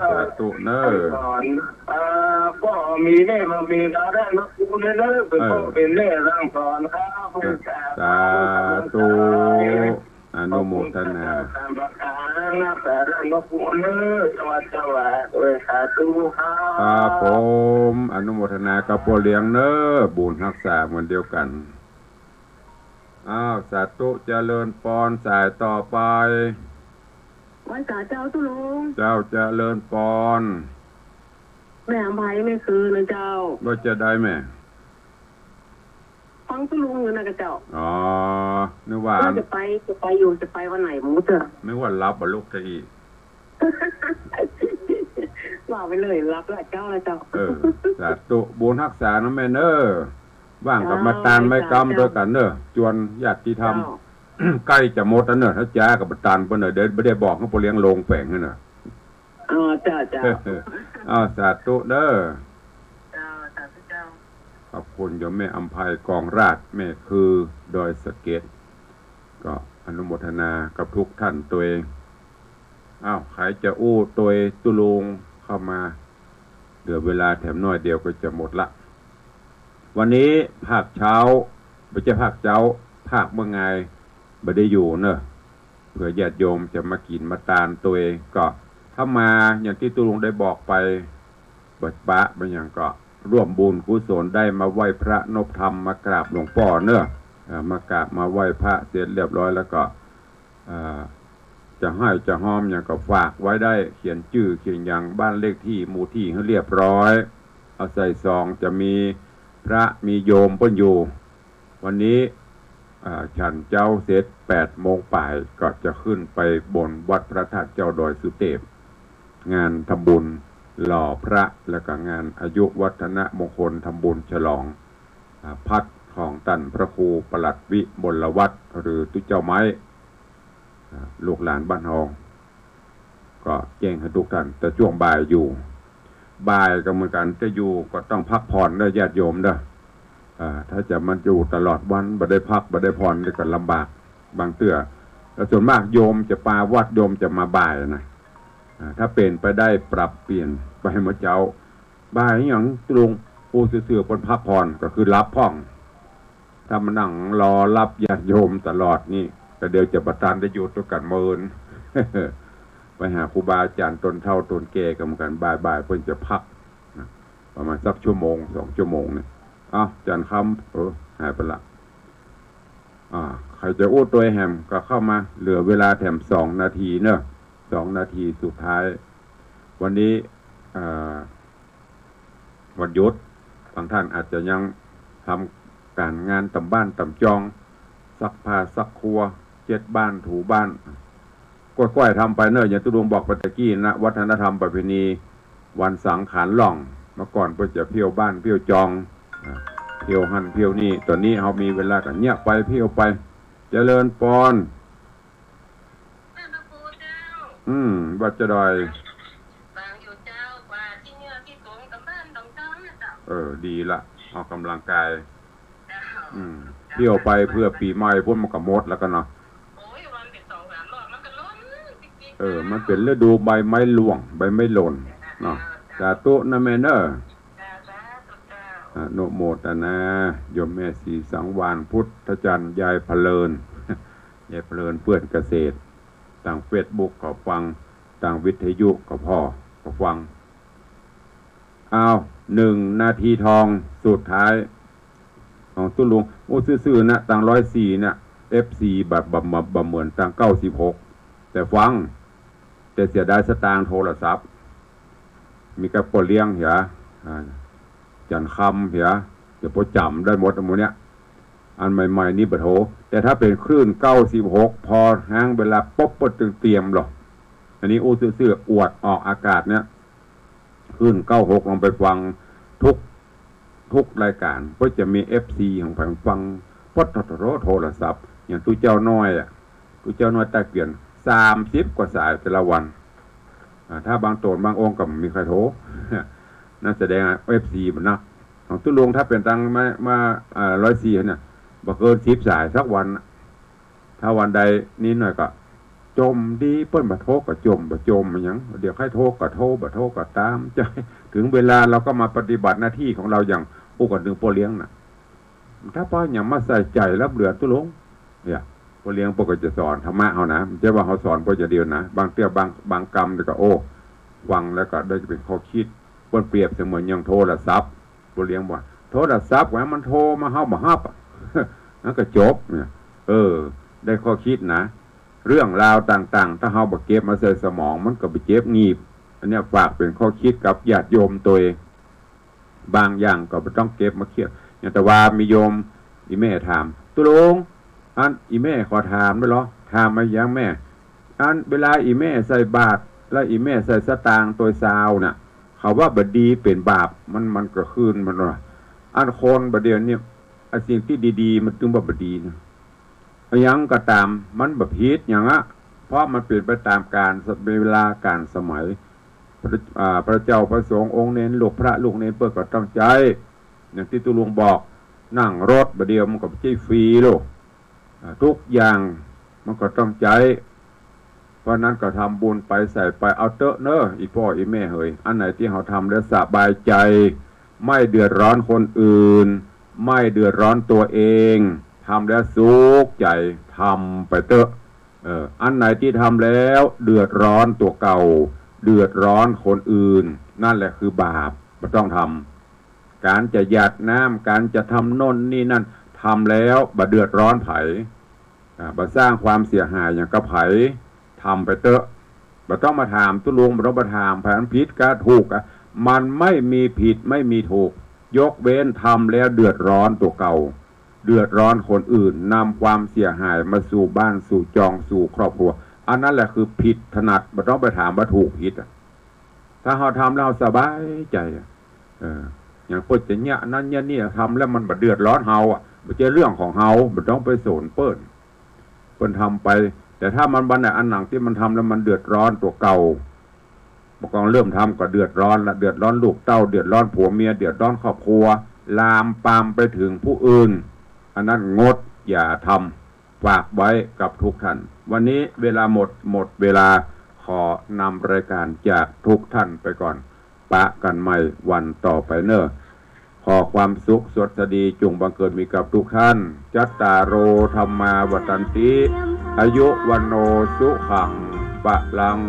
สาธุเนาะ สอน เอ่อ ป้อมีแม่บ่มี ก็ได้มาปูนเด้อ เป๋นป้อ เออ เป๋นแม่สั่งสอนครับ สาธุ อนุโมทนา ตามประกาศนะ สาธุ มาปูนเด้อ สวัสดี สวัสดี สาธุครับ ครับผม อนุโมทนากับป้อเลี้ยงเนาะ บุญฮักษาเหมือนเดียวกั๋น อ้าว สาธุ เจริญปอน สายต่อไป ไหว้สาเจ้าตุ๊ลุง เจ้า เจริญปอน แม่อำไพ แม่คือนะเจ้า ว่าจะได้แม่ ฟังตุ๊ลุงอยู่นะกะเจ้า อ๋อ นึกว่า ว่าจะไป จะไปอยู่ จะไปวันไหน บ่ฮู้เตื้อ นึกว่าหลับบ่ลูกตะอี้ ว่าไปเลย หลับละเจ้าละเจ้า เออ สาธุ บุญฮักษาเนาะแม่เนาะ ว่างก็มาตานไม้กำตวยกั๋นเนาะ จวนญาติธรรม เจ้า ใก้จะหมดแล้วเนาะ ถ้าจ๋าก็มาตานไปเนาะ เดี๋ยวบ่ได้บอกหื้อป้อเลี้ยงลงแป๋งหื้อเนาะ อ๋อ เจ้า เจ้า อ้าว สาธุเนาะ เจ้า สาธุเจ้า ขอบคุณโยมแม่อำไพ กองราช แม่คือดอยสะเก็ด ก็อนุโมทนากับทุกท่านตวย อ้าว ใผจะอู้ตวยตุ๊ลุงเข้ามา เหลือเวลาแถมน้อยเดียวก็จะหมดละ วันนี้ภาคเจ๊า บ่ใจ้ภาคเจ๊า ภาคเมื่องาย บ่ได้อยู่เนาะ เผื่อญาติโยมจะมากิ๋นมาตานตวย ก็ถ้ามาอย่างตี้ตุ๊ลุงได้บอกไป บ่ปะ บ่หยังก็ร่วมบุญกุศล ได้มาไหว้พระนบธรรม มากราบหลวงป้อเนาะ เอ่อ มากราบมาไหว้พระเสร็จเรียบร้อยแล้วก็ เอ่อ จะไห้จะฮอมหยังก็ฝากไว้ได้ เขียนจื้อเขียนหยัง บ้านเลขตี้ หมู่ตี้หื้อเรียบร้อย เอาใส่ซอง จะมีพระมีโยมเปิ้นอยู่ วันนี้ อ่า ฉันเจ๊าเสร็จแปดโมงป๋าย ก็จะขึ้นไปบนวัดพระธาตุเจ้าดอยสุเตพ งานทำบุญหล่อพระ แล้วก็งานอายุวัฒนมงคล ทำบุญฉลอง อ่า พัดของต้านพระครูประหลัดวิมลวัฒน์ หรือตุ๊เจ้าไม้ อ่า ลูกหลานบ้านเฮา ก็แจ้งหื้อทุกท่าน แต่จ้วงบ่ายอยู่ บ่ายก็เหมือนกั๋น จะอยู่ก็ต้องพักผ่อนเน่อ ญาติโยมเน่อ อ่า ถ้าจะมาอยู่ตลอดวัน บ่ได้พัก บ่ได้ผ่อน นี่ก็ลำบาก บางเตื้อ แล้วส่วนมากโยมจะปาวัด โยมจะมาบ่ายนะ อ่า ถ้าเป๋นไปได้ปรับเปลี่ยนไปเมื่อเจ๊า บ่ายอะหยังลุง อู้ซื่อๆ เปิ้นพักผ่อน ก็คือหลับพ่อง ถ้ามานั่งรอรับญาติโยมตลอดนี่ ก็เดี๋ยวจะบ่ตันได้อยู่ตวยกั๋นเมิน ไปหาครูบาอาจ๋ารย์ตนเฒ่าตนแก่ก็เหมือนกั๋น บ่ายๆ เปิ้นจะพักนะ ประมาณสักชั่วโมงสองชั่วโมงเนี่ย เอ้า อาจ๋ารย์คำ เออ หายไปละ อ่า ใผจะอู้ตวยแหมก็เข้ามา เหลือเวลาแถมสองนาทีเน่อ สองนาทีสุดท้าย วันนี้ อ่า วันหยุด บางท่านอาจจะยังทำก๋านงานต๋ามบ้านต๋ามจอง ซักผ้าซักครัว เช็ดบ้านถูบ้าน ก้อยๆ ทำไปเน่อ อย่างตุ๊ลุงบอกไปตะกี้นะ วัฒนธรรมประเพณี วันสังขารหล่อง เมื่อก่อนเปิ้นจะเผี้ยวบ้านเผี้ยวจอง อ่า เผี้ยวหั้นเผี้ยวนี่ ต๋อนนี้เฮามีเวลาก็เยียะไปเผี้ยวไป เจริญปอน เจ้าพระครูเจ้า อืม วัดจะดอย ฟังอยู่เจ้า กว่าตี้เนื้อตี้ต๋งต๋ามบ้านต๋ามจองนะเจ้า เออ ดีละ ออกกำลังกาย เจ้า อืม เจ้า เที่ยวไปเพื่อปี๋ใหม่ พวกมันก็หมดแล้วกั๋นเนาะ โอ้ย วันเป๋นสองสามรอบ มันก็ล้นติ๊กๆ เออ มันเป๋นฤดูใบไม้ร่วง ใบไม้หล่นเนาะ เจ้า สาธุนะแม่เน่อ เจ้า สาธุเจ้า อนุโมทนา โยมแม่ศรีสังวาลย์ พุทธจันทร์ ยายเพลิน ยายเพลินเปื้อนเกษตร ตางเฟซบุ๊กก็ฟัง ตางวิทยุก็ผ่อ ก็ฟัง อ้าว หนึ่งนาทีทองสุดท้าย ของตุ๊ลุง อู้ซื่อๆ นะ ตางร้อยสี่เนี่ย เอฟซี บ่ บ่ บ่ บ่เหมือนตางเก้าสิบหก แต่ฟัง แต่เสียดายสตางค์โทรศัพท์ มีกับป้อเลี้ยงเหีย อ่า อาจ๋ารย์คำเหีย เดี๋ยวป้อจ๋ำได้หมดอะ หมู่เนี้ย อันใหม่ๆ นี่บ่โทร แต่ถ้าเป๋นคลื่นเก้าสิบหก พอฮ้างเวลาปุ๊บ ป้อตึงเตรียมหรอก อันนี้อู้ซื่อๆ อวดออกอากาศเนี่ย คลื่นเก้าหก ลองไปฟังทุก ทุกรายก๋าน ป้อจะมีเอฟซีของใผฟัง ป๊อดโถ โทรศัพท์ อย่างตุ๊เจ้าน้อยอะ ตุ๊เจ้าน้อยใต้เกวียน สามสิบกว่าสายแต่ละวัน อ่า ถ้าบางต๋นบางองค์ก็บ่มีใผโทร นั่นแสดงว่าเอฟซีมันนัก ของตุ๊ลุงถ้าเป๋นตางมา มา อ่า ร้อยสี่เนี่ย บ่เกินสิบสายสักวันน่ะ ถ้าวันใดนิดหน่อยก็จ่มดี เปิ้นบ่โทรก็จ่ม บ่จ่มอะหยัง เดี๋ยวใค่โทรก็โทร บ่โทรก็ต๋ามใจ๋ ถึงเวลาเราก็มาปฏิบัติหน้าที่ของเราอย่างอู้กั๋น เถิงป้อเลี้ยงน่ะ ถ้าป้อหยังมาใส่ใจ๋แล้วเหลือตุ๊ลุง เนี่ย ป้อเลี้ยงป้อก็จะสอนธรรมะเฮานะ บ่ใจ้ว่าเฮาสอนป้ออย่างเดียวนะ บางเตื้อ บาง บางกำนี่ก็ โอ้ ฟังแล้วก็ได้เป๋นข้อคิด เปิ้นเปรียบเสมือนอย่างโทรศัพท์ ป้อเลี้ยงว่า โทรศัพท์ว่ามันโทรมาเฮาบ่ฮับอะ มันก็จบเนี่ย เออ ได้ข้อคิดนะ เรื่องราวต่างๆ ถ้าเฮาบ่เก็บมาใส่สมอง มันก็ไปเจ็บงีบ อันเนี้ยฝากเป๋นข้อคิดกับญาติโยมตวย บางอย่างก็บ่ต้องเก็บมาเครียด อย่างแต่ว่ามีโยมอี่แม่ถาม ตุ๊ลุง อันอี่แม่ขอถามได้ลอ ถามอะหยังแม่ อันเวลาอี่แม่ใส่บาตร แล้วอี่แม่ใส่สตางค์ตวยซาวน่ะ เขาว่าบ่ดีเป๋นบาป มัน มันก็คืนมันว่า อันคนบ่าเดี่ยวนี้ ไอ้สิ่งตี้ดีๆ มันตึงว่าบ่ดีนะ อะหยังก็ต๋าม มันบ่ผิดหยังอะ เพราะมันเป๋นไปต๋ามกาล เวลากาลสมัย พระ อ่า พระเจ้าพระสงฆ์องค์เณร ลูกพระลูกเณรเปิ้นก็ต้องใจ๊ อย่างตี้ตุ๊ลุงบอก นั่งรถบ่าเดี่ยวมันก็บ่ใจ้ฟรีโลก อ่า ทุกอย่างมันก็ต้องใจ๊ เพราะนั้นก็ทำบุญไปใส่ไป เอาเต๊อะเน่อ อี่ป้ออี่แม่เหย อันไหนตี้เฮาทำแล้วสบายใจ๋ ไม่เดือดร้อนคนอื่น ไม่เดือดร้อนตัวเอง ทำแล้วสุขใจ๋ ทำไปเต๊อะ เออ อันไหนตี้ทำแล้วเดือดร้อนตั๋วเก่า เดือดร้อนคนอื่น นั่นแหละคือบาป บ่ต้องทำ ก๋านจะหยาดน้ำ ก๋านจะทำโน่นนี่นั่น ทำแล้วบ่เดือดร้อนใผ อ่า บ่สร้างความเสียหายหยังกับใผ ทำไปเต๊อะ บ่ต้องมาถามตุ๊ลุง บ่ต้องมาถามใผ อันผิดกับถูกอะ มันไม่มีผิดไม่มีถูก ยกเว้นทำแล้วเดือดร้อนตั๋วเก่า เดือดร้อนคนอื่น นำความเสียหายมาสู่บ้านสู่จองสู่ครอบครัว อันนั้นแหละคือผิดถนัด บ่ต้องไปถามว่าถูกผิดอะ ถ้าเฮาทำแล้วเฮาสบายใจ๋อะ เออ อย่างเปิ้นจะเยียะนั้นเยียะนี่ ทำแล้วมันบ่เดือดร้อนเฮาอะ บ่ใจ้เรื่องของเฮา บ่ต้องไปสนเปิ้น เปิ้นทำไป แต่ถ้ามัน มันน่ะ อันหยังตี้มันทำแล้วมันเดือดร้อนตั๋วเก่า บ่กองเริ่มทำก็เดือดร้อนละ เดือดร้อนลูกเต้า เดือดร้อนผัวเมีย เดือดร้อนครอบครัว ลามปามไปถึงผู้อื่น อันนั้นงด อย่าทำ ฝากไว้กับทุกท่าน วันนี้เวลาหมด หมดเวลา ขอนำรายการจากทุกท่านไปก่อน ปะกั๋นใหม่วันต่อไปเน่อ ขอความสุขสวัสดีจุ่งบังเกิดมีกับทุกท่าน จัตตาโร ธัมมา วัฑฒันติ อายุ วัณโณ สุขัง พลัง